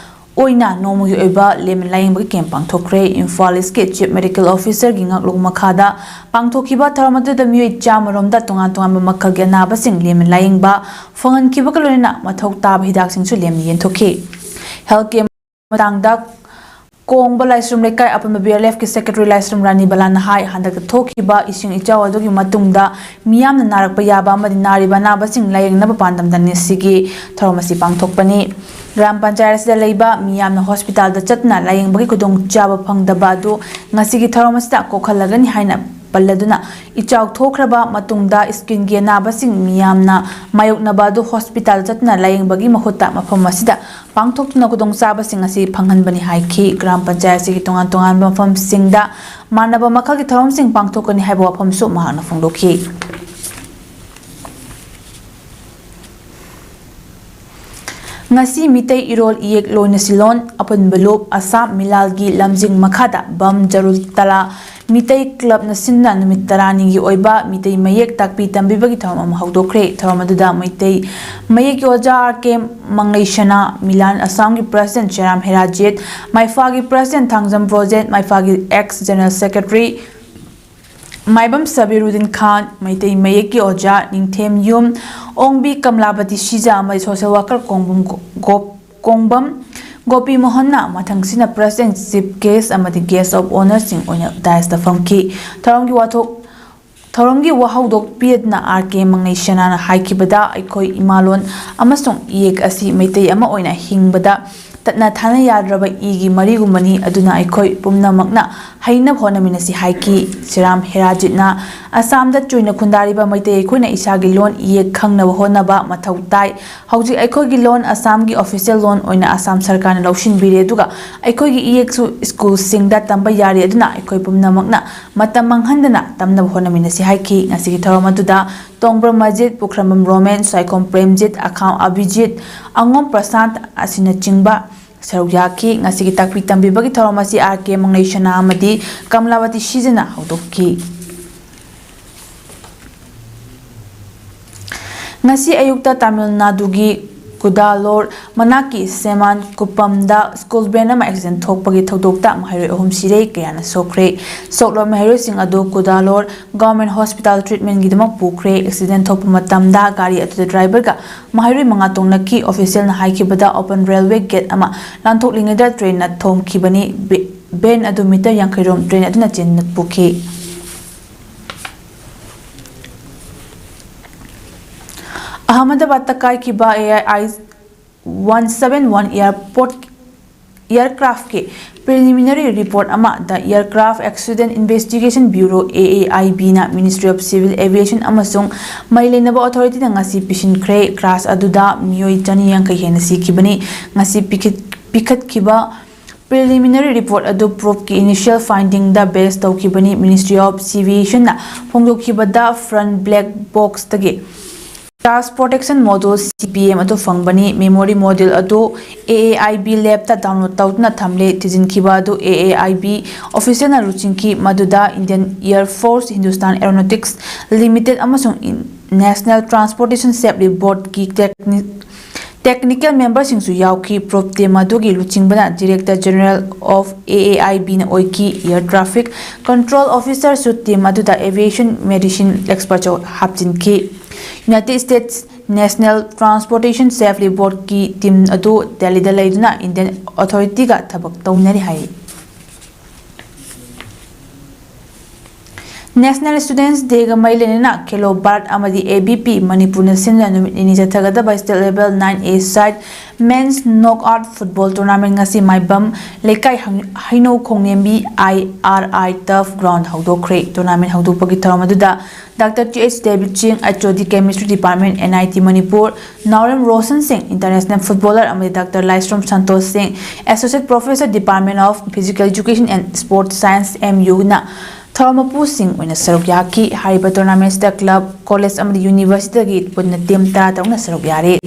ꯑꯣꯏꯅ ꯅꯣꯡꯃꯒꯤ ꯑꯣꯏꯕ ꯂꯦꯝꯅ ꯂꯥꯏꯌꯦꯡꯕꯒꯤ camp ꯄꯥꯡꯊꯣꯛꯈ꯭ꯔꯦ꯫ ꯏꯝꯐꯥꯜ Eastꯀꯤ Chief Medical Officerꯒꯤ ꯉꯥꯛꯂꯨꯛ ꯃꯈꯥꯗ ꯄꯥꯡꯊꯣꯛꯈꯤꯕ ꯊꯧꯔꯝ ꯑꯗꯨꯗ ꯃꯤꯑꯣꯏ ꯆꯥꯝꯃ ꯔꯣꯝꯗ ꯇꯣꯉꯥꯟ ꯇꯣꯉꯥꯟꯕ ꯃꯈꯜꯒꯤ ꯑꯅꯥꯕꯁꯤꯡ ꯂꯦꯝꯅ ꯂꯥꯏꯌꯦꯡꯕ ꯐꯪꯍꯟꯈꯤꯕꯒ ꯂꯣꯏꯅꯅ ꯃꯊꯧ ꯇꯥꯕ ꯍꯤꯗꯥꯛꯁꯤꯡꯁꯨ ꯂꯦꯝꯅ ꯌꯦꯟꯊꯣꯛꯈꯤ꯫ Health camp ꯃꯇꯥꯡꯗ ꯀꯣꯡꯕ ꯂꯥꯏꯁ꯭ꯔꯝ ꯂꯩꯀꯥꯏ ꯑꯄꯨꯟꯕ B L Fꯀꯤ secretary ꯂꯥꯏꯁ꯭ꯔꯝ ꯔꯥꯅꯤ ꯕꯂꯥꯅ ꯍꯥꯏ, ꯍꯟꯗꯛꯇ ꯊꯣꯛꯈꯤꯕ ꯏꯁꯤꯡ ꯏꯆꯥꯎ ꯑꯗꯨꯒꯤ ꯃꯇꯨꯡꯗ ꯃꯤꯌꯥꯝꯅ ꯅꯥꯔꯛꯄ ꯌꯥꯕ ꯑꯃꯗꯤ ꯅꯥꯔꯤꯕ ꯑꯅꯥꯕꯁꯤꯡ ꯂꯥꯌꯦꯡꯅꯕ ꯄꯥꯟꯗꯝꯗꯅꯤ ꯁꯤꯒꯤ ꯊꯧꯔꯝ ꯑꯁꯤ ꯄꯥꯡꯊꯣꯛꯄꯅꯤ꯫ ꯒ꯭ꯔꯥꯝ ꯄꯟꯆꯥꯌꯠ ꯑꯁꯤꯗ ꯂꯩꯕ ꯃꯤꯌꯥꯝꯅ hospitalꯗ ꯆꯠꯇꯨꯅ ꯂꯥꯌꯦꯡꯕꯒꯤ ꯈꯨꯗꯣꯡꯆꯥꯕ ꯐꯪꯗꯕ ꯑꯗꯨ ꯉꯁꯤꯒꯤ ꯊꯧꯔꯝ ꯑꯁꯤꯗ ꯀꯣꯛꯍꯜꯂꯒꯅꯤ ꯍꯥꯏꯅ ꯄꯜꯂꯗꯨꯅ, ꯏꯆꯥꯎ ꯊꯣꯛꯈ꯭ꯔꯕ ꯃꯇꯨꯡꯗ skin ꯒꯤ ꯑꯅꯥꯕꯁꯤꯡ ꯃꯤꯌꯥꯝꯅ ꯃꯥꯌꯣꯛꯅꯕ ꯑꯗꯨ hospital ꯆꯠꯇꯨꯅ ꯂꯥꯌꯦꯡꯕꯒꯤ ꯃꯍꯨꯠꯇ ꯃꯐꯝ ꯑꯁꯤꯗ ꯄꯥꯡꯊꯣꯛꯇꯨꯅ ꯈꯨꯗꯣꯡꯆꯥꯕꯁꯤꯡ ꯑꯁꯤ ꯐꯪꯍꯟꯕꯅꯤ ꯍꯥꯏꯈꯤ꯫ ꯒ꯭ꯔꯥꯝ ꯄꯟꯆꯥꯌꯠ ꯑꯁꯤꯒꯤ ꯇꯣꯉꯥꯟ ꯇꯣꯉꯥꯟꯕ ꯃꯐꯝꯁꯤꯡꯗ ꯃꯥꯟꯅꯕ ꯃꯈꯜꯒꯤ ꯊꯧꯔꯝꯁꯤꯡ ꯄꯥꯡꯊꯣꯛꯀꯅꯤ ꯍꯥꯏꯕ ꯋꯥꯐꯝꯁꯨ ꯃꯍꯥꯛꯅ ꯐꯣꯡꯗꯣꯛꯈꯤ꯫ ꯉꯁꯤ ꯃꯤꯇꯩ ꯏꯔꯣꯜ ꯏꯌꯦꯛ ꯂꯣꯏꯅꯁꯤꯂꯣꯟ ꯑꯄꯨꯟꯕ ꯂꯨꯞ ꯑꯁꯥꯝ ꯃꯤꯂꯥꯜꯒꯤ ꯂꯝꯖꯤꯡ ꯃꯈꯥꯗ ꯕꯝ ꯖꯔꯨꯜ ꯇꯂꯥ ꯃꯤꯇꯩ club ꯅ ꯁꯤꯟꯗꯨꯅ ꯅꯨꯃꯤꯠ ꯇꯔꯥꯅꯤꯒꯤ ꯑꯣꯏꯕ ꯃꯤꯇꯩ ꯃꯌꯦꯛ ꯇꯥꯛꯄꯤ ꯇꯝꯕꯤꯕꯒꯤ ꯊꯧꯔꯝ ꯑꯃ ꯍꯧꯗꯣꯛꯈ꯭ꯔꯦ꯫ ꯊꯧꯔꯝ ꯑꯗꯨꯗ ꯃꯩꯇꯩ ꯃꯌꯦꯛꯀꯤ ꯑꯣꯖꯥ ꯑꯥꯔ ꯀꯦ ꯃꯪꯂꯩꯁꯅꯥ, ꯃꯤꯂꯥꯟ ꯑꯁꯥꯝꯒꯤ president ꯁꯦꯔꯥꯝ ꯍꯦꯔꯥꯖꯤꯠ, ꯃꯥꯏꯐꯥꯒꯤ president ꯊꯥꯡꯖꯝ ꯕ꯭ꯔꯣꯖꯦꯟ, ꯃꯥꯏꯐꯥꯒꯤ ex general secretary Maibam Sabiruddin Khan, Meitei ꯃꯌꯦꯛꯀꯤ ꯑꯣꯖꯥ ꯅꯤꯡꯊꯦꯝꯌꯨꯝ ꯑꯣꯡꯕꯤ ꯀꯃꯂꯥꯕꯇꯤ ꯁꯤꯖꯥ ꯑꯃꯗꯤ social worker ꯀꯣꯡꯕꯝ ꯒꯣ-, ꯒꯣꯞ-, ꯀꯣꯡꯕꯝ ꯒꯣꯄꯤ ꯃꯣꯍꯟꯅ ꯃꯊꯪꯁꯤꯅ president, chief guest ꯑꯃꯗꯤ guest of honour ꯁꯤꯡ ꯑꯣꯏꯅ dais ꯇ ꯐꯝꯈꯤ꯫ ꯊꯧꯔꯝꯒꯤ ꯋꯥꯊꯣꯛ, ꯊꯧꯔꯝꯒꯤ ꯋꯥꯍꯧꯗꯣꯛ ꯄꯤꯗꯨꯅ ꯑꯥꯔ ꯀꯦ ꯃꯪꯂꯩꯁꯅꯥꯅ ꯍꯥꯏꯈꯤꯕꯗ, ꯑꯩꯈꯣꯏ ꯏꯃꯥꯂꯣꯟ ꯑꯃꯁꯨꯡ ꯏꯌꯦꯛ ꯑꯁꯤ ꯃꯩꯇꯩ ꯑꯃ ꯑꯣꯏꯅ ꯍꯤꯡꯕꯗ ꯇꯠꯅ ꯊꯥꯅ ꯌꯥꯗ꯭ꯔꯕ ꯏꯒꯤ ꯃꯔꯤꯒꯨꯝꯕꯅꯤ, ꯑꯗꯨꯅ ꯑꯩꯈꯣꯏ ꯄꯨꯝꯅꯃꯛꯅ ꯍꯩꯅꯕ ꯍꯣꯠꯅꯃꯤꯟꯅꯁꯤ ꯍꯥꯏꯈꯤ꯫ ꯁꯤꯔꯥꯝ ꯍꯦꯔꯥꯖꯤꯠꯅ ꯑꯁꯥꯝꯗ ꯆꯨꯏꯅ ꯈꯨꯟꯗꯥꯔꯤꯕ ꯃꯩꯇꯩ ꯑꯩꯈꯣꯏꯅ ꯏꯁꯥꯒꯤ ꯂꯣꯟ ꯏꯌꯦꯛ ꯈꯪꯅꯕ ꯍꯣꯠꯅꯕ ꯃꯊꯧ ꯇꯥꯏ꯫ ꯍꯧꯖꯤꯛ ꯑꯩꯈꯣꯏꯒꯤ ꯂꯣꯟ ꯑꯁꯥꯝꯒꯤ official ꯂꯣꯟ ꯑꯣꯏꯅ ꯑꯁꯥꯝ ꯁꯔꯀꯥꯔꯅ ꯂꯧꯁꯤꯟꯕꯤꯔꯦ, ꯑꯗꯨꯒ ꯑꯩꯈꯣꯏꯒꯤ ꯏꯌꯦꯛꯁꯨ school ꯁꯤꯡꯗ ꯇꯝꯕ ꯌꯥꯔꯦ, ꯑꯗꯨꯅ ꯑꯩꯈꯣꯏ ꯄꯨꯝꯅꯃꯛꯅ ꯃꯇꯝ ꯃꯥꯡꯍꯟꯗꯅ ꯇꯝꯅꯕ ꯍꯣꯠꯅꯃꯤꯟꯅꯁꯤ ꯍꯥꯏꯈꯤ꯫ ꯉꯁꯤꯒꯤ ꯊꯧꯔꯝ ꯑꯗꯨꯗ ꯇꯣꯡꯕ꯭ꯔꯝ ꯃꯖꯤꯠ, ꯄꯨꯈ꯭ꯔꯝꯕꯝ ꯔꯣꯃꯦꯟ, ꯁ꯭ꯋꯥꯏꯈꯣꯝ ꯄ꯭ꯔꯦꯝꯖꯤꯠ, ꯑꯈꯥꯝ ꯑꯕꯤꯖꯤꯠ, ꯑꯉꯣꯝ ꯄ꯭ꯔꯁꯥꯟꯠ ꯑꯁꯤꯅꯆꯤꯡꯕ ꯁꯔꯨꯛ ꯌꯥꯈꯤ꯫ ꯉꯁꯤꯒꯤ ꯇꯥꯛꯄꯤ ꯇꯝꯕꯤꯕꯒꯤ ꯊꯧꯔꯝ ꯑꯁꯤ ꯑꯥꯔ ꯀꯦ ꯃꯪꯂꯩꯁꯅꯥ ꯑꯃꯗꯤ ꯀꯃꯂꯥꯕꯇꯤ ꯁꯤꯖꯅ ꯍꯧꯗꯣꯛꯈꯤ꯫ ꯉꯁꯤ ꯑꯌꯨꯛꯇ ꯇꯥꯃꯤꯜ ꯅꯥꯗꯨꯒꯤ ꯀꯨꯗꯥꯂꯣꯔ ꯃꯅꯥꯛꯀꯤ ꯁꯦꯃꯥꯟ ꯀꯨꯄꯝꯗ school van ꯑꯃ accident ꯊꯣꯛꯄꯒꯤ ꯊꯧꯗꯣꯛꯇ ꯃꯍꯩꯔꯣꯏ ꯑꯍꯨꯝ ꯁꯤꯔꯦ, ꯀꯌꯥꯅ ꯁꯣꯛꯈ꯭ꯔꯦ꯫ ꯁꯣꯛꯂꯕ ꯃꯍꯩꯔꯣꯏꯁꯤꯡ ꯑꯗꯨ ꯀꯨꯗꯥꯂꯣꯔ Government Hospital treatment ꯒꯤꯗꯃꯛ ꯄꯨꯈ꯭ꯔꯦ꯫ Accident ꯊꯣꯛꯄ ꯃꯇꯝꯗ ꯒꯥꯔꯤ ꯑꯗꯨꯗ driver ꯒ ꯃꯍꯩꯔꯣꯏ ꯃꯉꯥ ꯇꯣꯡꯂꯛꯈꯤ꯫ Official ꯅ ꯍꯥꯏꯈꯤꯕꯗ, open railway gate ꯑꯃ ꯂꯥꯟꯊꯣꯛꯂꯤꯉꯩꯗ train ꯅ ꯊꯣꯝꯈꯤꯕꯅꯤ꯫ ꯕꯦ-, van ꯑꯗꯨ meter ꯌꯥꯡꯈꯩ ꯔꯣꯝ train ꯑꯗꯨꯅ ꯆꯦꯟꯅ ꯄꯨꯈꯤ꯫ ꯑꯍꯃꯗꯕꯥꯗꯇ ꯀꯥꯏꯈꯤꯕ A I I one seven one airport ꯑꯦꯌꯔꯀ꯭ꯔꯥꯐꯀꯤ preliminary report ꯑꯃ The Aircraft Accident Investigation Bureau, A A I B, ꯅ Ministry of Civil Aviation ꯑꯃꯁꯨꯡ ꯃꯩ ꯂꯩꯅꯕ authority ꯅ ꯉꯁꯤ ꯄꯤꯁꯤꯟꯈ꯭ꯔꯦ꯫ Crash ꯑꯗꯨꯗ ꯃꯤꯑꯣꯏ ꯆꯅꯤ ꯌꯥꯡꯈꯩ ꯍꯦꯟꯅ ꯁꯤꯈꯤꯕꯅꯤ꯫ ꯉꯁꯤ ꯄꯤꯈꯠ-, ꯄꯤꯈꯠꯈꯤꯕ preliminary report ꯑꯗꯨ probe ꯀꯤ initial finding ꯗ base ꯇꯧꯈꯤꯕꯅꯤ꯫ Ministry of Civil Aviation ꯅ ꯐꯣꯡꯗꯣꯛꯈꯤꯕꯗ, front black box ꯇꯒꯤ Crash Protection Module, C P M, ꯑꯗꯨ ꯐꯪꯕꯅꯤ꯫ Memory module ꯑꯗꯨ A A I B lab ꯇ download ꯇꯧꯗꯨꯅ ꯊꯝꯂꯦ꯫ ꯊꯤꯖꯤꯟꯈꯤꯕ ꯑꯗꯨ A A I B official ꯅ ꯂꯨꯆꯤꯡꯈꯤ, ꯃꯗꯨꯗ Indian Air Force, Hindustan Aeronautics Limited ꯑꯃꯁꯨꯡ National Transportation Safety Board ꯀꯤ techni-, technical member ꯁꯤꯡꯁꯨ ꯌꯥꯎꯈꯤ꯫ Probe team ꯑꯗꯨꯒꯤ ꯂꯨꯆꯤꯡꯕꯅ Director General of A A I B ꯅ ꯑꯣꯏꯈꯤ꯫ Air Traffic Control Officer ꯁꯨ team ꯑꯗꯨꯗ aviation medicine expert ꯁꯨ ꯍꯥꯞꯆꯤꯟꯈꯤ꯫ United States National Transportation Safety Board ꯀꯤ team ꯑꯗꯨ ꯗꯦꯜꯂꯤꯗ ꯂꯩꯗꯨꯅ Indian authority ꯒ ꯊꯕꯛ ꯇꯧꯃꯤꯟꯅꯔꯤ ꯍꯥꯏ꯫ National Students Day ꯒ ꯃꯔꯤ ꯂꯩꯅꯅ ꯈꯦꯂꯣ ꯚꯥꯔꯠ ꯑꯃꯗꯤ A B P ꯃꯅꯤꯄꯨꯔꯅ ꯁꯤꯟꯗꯨꯅ ꯅꯨꯃꯤꯠ ꯅꯤꯅꯤ ꯆꯠꯊꯒꯗꯕ State Level nine A side Men's Knockout Football Tournament ꯉꯁꯤ ꯃꯥꯏꯕꯝ ꯂꯩꯀꯥꯏ ꯍꯪ-, ꯍꯩꯅꯧ ꯈꯣꯡꯅꯦꯝꯕꯤ I R I Turf Ground ꯍꯧꯗꯣꯛꯈ꯭ꯔꯦ꯫ Tournament ꯍꯧꯗꯣꯛꯄꯒꯤ ꯊꯧꯔꯝ ꯑꯗꯨꯗ Doctor T H David Singh, H O D Chemistry Department, N I T Manipur, ꯅꯥꯎꯔꯦꯝ ꯔꯣꯁꯟ ꯁꯤꯡ, International Footballer, ꯑꯃꯗꯤ Doctor ꯂꯥꯏꯁ꯭ꯔꯣꯝ Santosh ꯁꯤꯡ, Associate Professor, Department of Physical Education and Sports Science, M U ꯅ ꯊꯧꯔꯝ ꯃꯄꯨꯁꯤꯡ ꯑꯣꯏꯅ ꯁꯔꯨꯛ ꯌꯥꯈꯤ꯫ ꯍꯥꯏꯔꯤꯕ tournament ꯁꯤꯗ club, college ꯑꯃꯗꯤ university ꯗꯒꯤ ꯄꯨꯟꯅ team ꯇꯔꯥ ꯇꯔꯨꯛꯅ ꯁꯔꯨꯛ ꯌꯥꯔꯤ꯫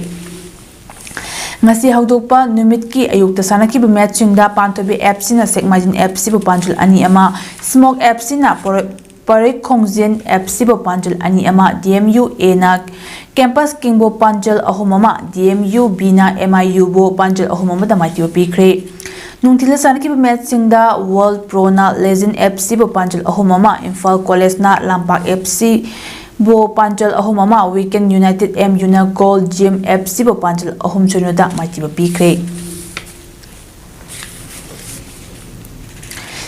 ꯉꯁꯤ ꯍꯧꯗꯣꯛꯄ ꯅꯨꯃꯤꯠꯀꯤ ꯑꯌꯨꯛꯇ ꯁꯥꯟꯅꯈꯤꯕ match ꯁꯤꯡꯗ ꯄꯥꯟꯊꯣꯏꯕꯤ F C ꯅ ꯁꯦꯛꯃꯥꯏꯖꯤꯟ F C ꯕꯨ ꯄꯥꯟꯖꯜ ꯑꯅꯤ ꯑꯃ, Smoke F C ꯅ ꯄꯣꯔꯣꯏ-, ꯄꯔꯩ ꯈꯣꯡꯖꯤꯟ F C ꯕꯨ ꯄꯥꯟꯖꯜ ꯑꯅꯤ ꯑꯃ, D M U A ꯅ Campus King ꯕꯨ ꯄꯥꯟꯖꯜ ꯑꯍꯨꯝ ꯑꯃ, D M U B ꯅ M I U ꯕꯨ ꯄꯥꯟꯖꯜ ꯑꯍꯨꯝ ꯑꯃꯗ ꯃꯥꯏꯊꯤꯕ ꯄꯤꯈ꯭ꯔꯦ꯫ ꯅꯨꯡꯊꯤꯜꯗ ꯁꯥꯟꯅꯈꯤꯕ match ꯁꯤꯡꯗ World Pro ꯅ Legend F C ꯕꯨ ꯄꯥꯟꯖꯜ ꯑꯍꯨꯝ ꯑꯃ, Imphal College ꯅ ꯂꯝꯄꯥꯛ F C ꯕꯨ ꯄꯥꯟꯖꯜ ꯑꯍꯨꯝ ꯑꯃ, Weekend United M U ꯅ Gold Gym F C ꯕꯨ ꯄꯥꯟꯖꯜ ꯑꯍꯨꯝ ꯁꯤꯅꯣꯗ ꯃꯥꯏꯊꯤꯕ ꯄꯤꯈ꯭ꯔꯦ꯫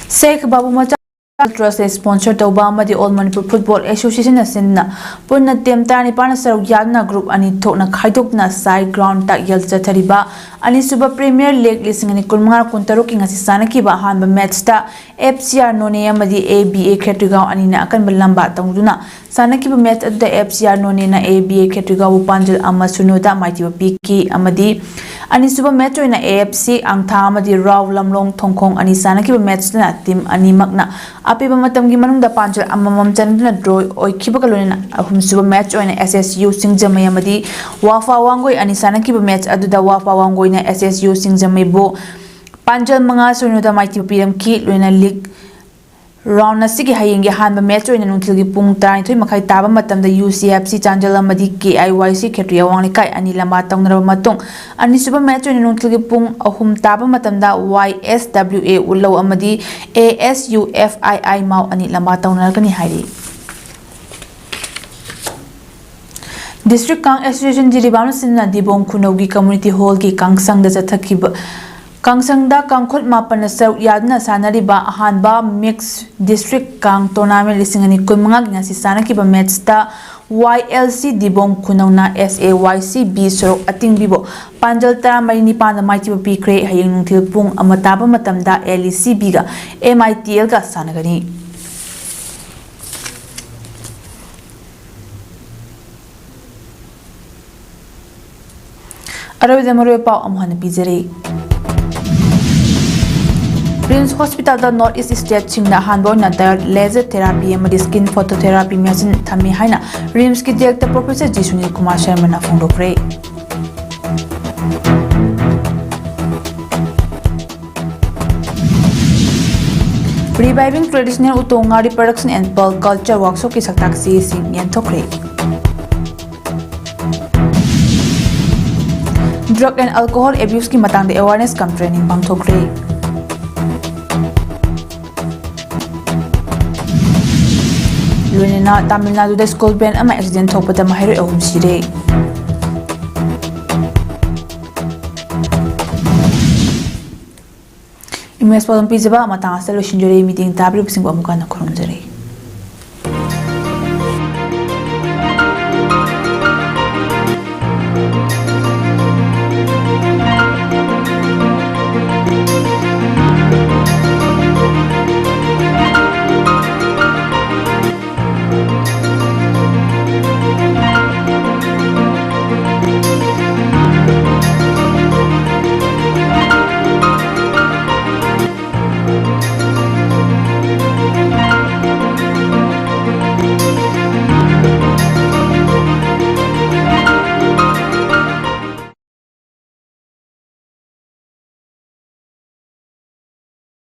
ꯁꯦꯈ ꯕꯥꯕꯨ ꯃꯆꯥ Trust ꯁ꯭ꯄꯣꯟꯁꯔ ꯇꯧꯕ ꯑꯃꯗꯤ All Manipur Football Association ꯅ ꯁꯤꯟꯗꯨꯅ ꯄꯨꯟꯅ ꯇꯤꯝ ꯇꯔꯥꯅꯤꯄꯥꯟꯅ ꯁꯔꯨꯛ ꯌꯥꯗꯨꯅ ꯒ꯭ꯔꯨꯞ ꯑꯅꯤ ꯊꯣꯛꯅ ꯈꯥꯏꯗꯣꯛꯇꯨꯅ ꯁꯥꯏ ꯒ꯭ꯔꯥꯎꯟ ꯇꯥꯛꯌꯦꯜ ꯆꯠꯊꯔꯤꯕ ꯑꯅꯤꯁꯨꯕ ꯄ꯭ꯔꯤꯃꯤꯌꯔ ꯂꯤꯒ ꯂꯤꯁꯤꯡ ꯑꯅꯤ ꯀꯨꯟꯃꯉꯥ ꯀꯨꯟꯇꯔꯨꯛꯀꯤ ꯉꯁꯤ ꯁꯥꯟꯅꯈꯤꯕ ꯑꯍꯥꯟꯕ ꯃꯦꯠꯆꯇ F C R ꯅꯣꯅꯦ ꯑꯃꯗꯤ A B A ꯈꯦꯇ꯭ꯔꯤꯒꯥꯎ ꯑꯅꯤꯅ ꯑꯀꯟꯕ ꯂꯝꯕꯥ ꯇꯧꯗꯨꯅ ꯁꯥꯟꯅꯈꯤꯕ ꯃꯦꯠꯆ ꯑꯗꯨꯗ F C R ꯅꯣꯅꯦꯅ A B A ꯈꯦꯇ꯭ꯔꯤꯒꯥꯎꯕꯨ ꯄꯥꯟꯖꯜ ꯑꯃ ꯁꯨꯅꯨꯗ ꯃꯥꯏꯊꯤꯕ ꯄꯤꯈꯤ ꯑꯃꯗꯤ ꯑꯅꯤꯁꯨꯕ ꯃꯦꯠꯆ ꯑꯣꯏꯅ A F C ꯑꯪꯊꯥ ꯑꯃꯗꯤ ꯔꯥꯎ ꯂꯝꯂꯣꯡ ꯊꯣꯡꯈꯣꯡ ꯑꯅꯤ ꯁꯥꯟꯅꯈꯤꯕ ꯃꯦꯠꯆꯇꯅ ꯇꯤꯝ ꯑꯅꯤꯃꯛꯅ ꯑꯄꯤꯕ ꯃꯇꯝꯒꯤ ꯃꯅꯨꯡꯗ ꯄꯥꯟꯖꯜ ꯑꯃꯃꯝ ꯆꯟꯗꯨꯅ ꯗ꯭ꯔꯣ ꯑꯣꯏꯈꯤꯕꯒ ꯂꯣꯏꯅꯅ ꯑꯍꯨꯝꯁꯨꯕ ꯃꯦꯠꯆ ꯑꯣꯏꯅ S S U ꯁꯤꯡꯖꯃꯩ ꯑꯃꯗꯤ ꯋꯥꯐꯥ ꯋꯥꯡꯒꯣꯏ ꯑꯅꯤ ꯁꯥꯟꯅꯈꯤꯕ ꯃꯦꯠꯆ ꯑꯗꯨꯗ ꯋꯥꯐꯥ ꯋꯥꯡꯒꯣꯏꯅ S S U ꯁꯤꯡꯖꯃꯩꯕꯨ ꯄꯥꯟꯖꯜ ꯃꯉꯥ ꯁꯨꯅꯨꯗ ꯃꯥꯏꯊꯤꯕ ꯄꯤꯔꯝꯈꯤ꯫ ꯂꯣꯏꯅ ꯂꯤꯒ ꯔꯥꯎꯟ ꯑꯁꯤꯒꯤ ꯍꯌꯦꯡꯒꯤ ꯑꯍꯥꯟꯕ ꯃꯦꯠꯆ ꯑꯣꯏꯅ ꯅꯨꯡꯊꯤꯜꯒꯤ ꯄꯨꯡ ꯇꯔꯥꯅꯤꯊꯣꯏ ꯃꯈꯥꯏ ꯇꯥꯕ ꯃꯇꯝꯗ U C F C Chandel ꯑꯃꯗꯤ K I Y C ꯈꯦꯇ꯭ꯔꯤ ꯑꯋꯥꯡ ꯂꯩꯀꯥꯏ ꯑꯅꯤ ꯂꯝꯕꯥ ꯇꯧꯅꯔꯕ ꯃꯇꯨꯡ, ꯑꯅꯤꯁꯨꯕ ꯃꯦꯠꯆ ꯑꯣꯏꯅ ꯅꯨꯡꯊꯤꯜꯒꯤ ꯄꯨꯡ ꯑꯍꯨꯝ ꯇꯥꯕ ꯃꯇꯝꯗ Y S W A ꯎꯠꯂꯧ ꯑꯃꯗꯤ A S U F I I ꯃꯥꯎ ꯑꯅꯤ ꯂꯝꯕꯥ ꯇꯧꯅꯔꯒꯅꯤ ꯍꯥꯏꯔꯤ꯫ District Kang Association ꯖꯤꯔꯤꯕꯥꯝꯅ ꯁꯤꯟꯗꯨꯅ ꯗꯤꯕꯣꯡ ꯈꯨꯅꯧꯒꯤ community hall ꯒꯤ ꯀꯥꯡꯁꯪꯗ ꯆꯠꯊꯈꯤꯕ, ꯀꯥꯡꯁꯪꯗ ꯀꯥꯡꯈꯨꯠ ꯃꯥꯄꯟꯅ ꯁꯔꯨꯛ ꯌꯥꯗꯨꯅ ꯁꯥꯟꯅꯔꯤꯕ ꯑꯍꯥꯟꯕ Mix District Kang Tournament ꯂꯤꯁꯤꯡ ꯑꯅꯤ ꯀꯨꯟꯃꯉꯥꯒꯤ ꯉꯁꯤ ꯁꯥꯟꯅꯈꯤꯕ ꯃꯦꯠꯆꯇ Y L C ꯗꯤꯕꯣꯡ ꯈꯨꯅꯧꯅ S A Y C B ꯁꯣꯔꯣꯛ ꯑꯇꯤꯡꯕꯤꯕꯨ ꯄꯥꯟꯖꯜ ꯇꯔꯥꯃꯔꯤ ꯅꯤꯄꯥꯟꯗ ꯃꯥꯏꯊꯤꯕ ꯄꯤꯈ꯭ꯔꯦ꯫ ꯍꯌꯦꯡ ꯅꯨꯡꯊꯤꯜ ꯄꯨꯡ ꯑꯃ ꯇꯥꯕ ꯃꯇꯝꯗ L E C B ꯒ M I T L ꯒ ꯁꯥꯟꯅꯒꯅꯤ꯫ ꯑꯔꯣꯏꯕꯗ ꯃꯔꯨꯑꯣꯏꯕ ꯄꯥꯎ ꯑꯃꯨꯛ ꯍꯟꯅ ꯄꯤꯖꯔꯤ꯫ ꯔꯤꯝꯁ ꯍꯣꯁꯄꯤꯇꯥꯜꯗ North East ꯁ꯭ꯇꯦꯠꯁꯤꯡꯗ ꯑꯍꯥꯟꯕ ꯑꯣꯏꯅ ꯗꯥꯏꯑꯣꯠ ꯂꯦꯖꯔ ꯊꯦꯔꯥꯄꯤ ꯑꯃꯗꯤ ꯁ꯭ꯀꯤꯟ ꯐꯣꯇꯣꯊꯦꯔꯥꯄꯤ ꯃꯦꯆꯤꯟ ꯊꯝꯃꯤ ꯍꯥꯏꯅ ꯔꯤꯝꯁꯀꯤ director professor G Sunil Kumar ꯁꯔꯃꯅ ꯐꯣꯡꯗꯣꯛꯈ꯭ꯔꯦ꯫ Reviving Traditional Utonga Reproduction and Pearl Culture Workshopꯀꯤ ꯁꯛꯇꯥꯛ ꯆꯦꯁꯤꯡ ꯌꯦꯟꯊꯣꯛꯈ꯭ꯔꯦ꯫ Drug and Alcohol Abuseꯀꯤ ꯃꯇꯥꯡꯗ awareness cum training ꯄꯥꯡꯊꯣꯛꯈ꯭ꯔꯦ꯫ ꯂꯣꯏꯅꯅ ꯇꯥꯃꯤꯜ ꯅꯥꯗꯨꯗ ꯁ꯭ꯀꯨꯜ ꯚꯦꯟ ꯑꯃ ꯑꯦꯛꯁꯤꯗꯦꯟ ꯊꯣꯛꯄꯗ ꯃꯍꯩꯔꯣꯏ ꯑꯍꯨꯝ ꯁꯤꯔꯦ꯫ ꯎꯃꯦꯁ ꯄꯥꯎꯗꯝ ꯄꯤꯖꯕ ꯃꯇꯥꯡ ꯑꯁꯤꯗ ꯂꯣꯏꯁꯤꯟꯖꯔꯦ꯫ ꯃꯤꯠꯌꯦꯡ ꯇꯥꯕꯤꯔꯤꯕꯁꯤꯡꯕꯨ ꯑꯃꯨꯛ ꯍꯟꯅ ꯈꯨꯔꯨꯝꯖꯔꯤ꯫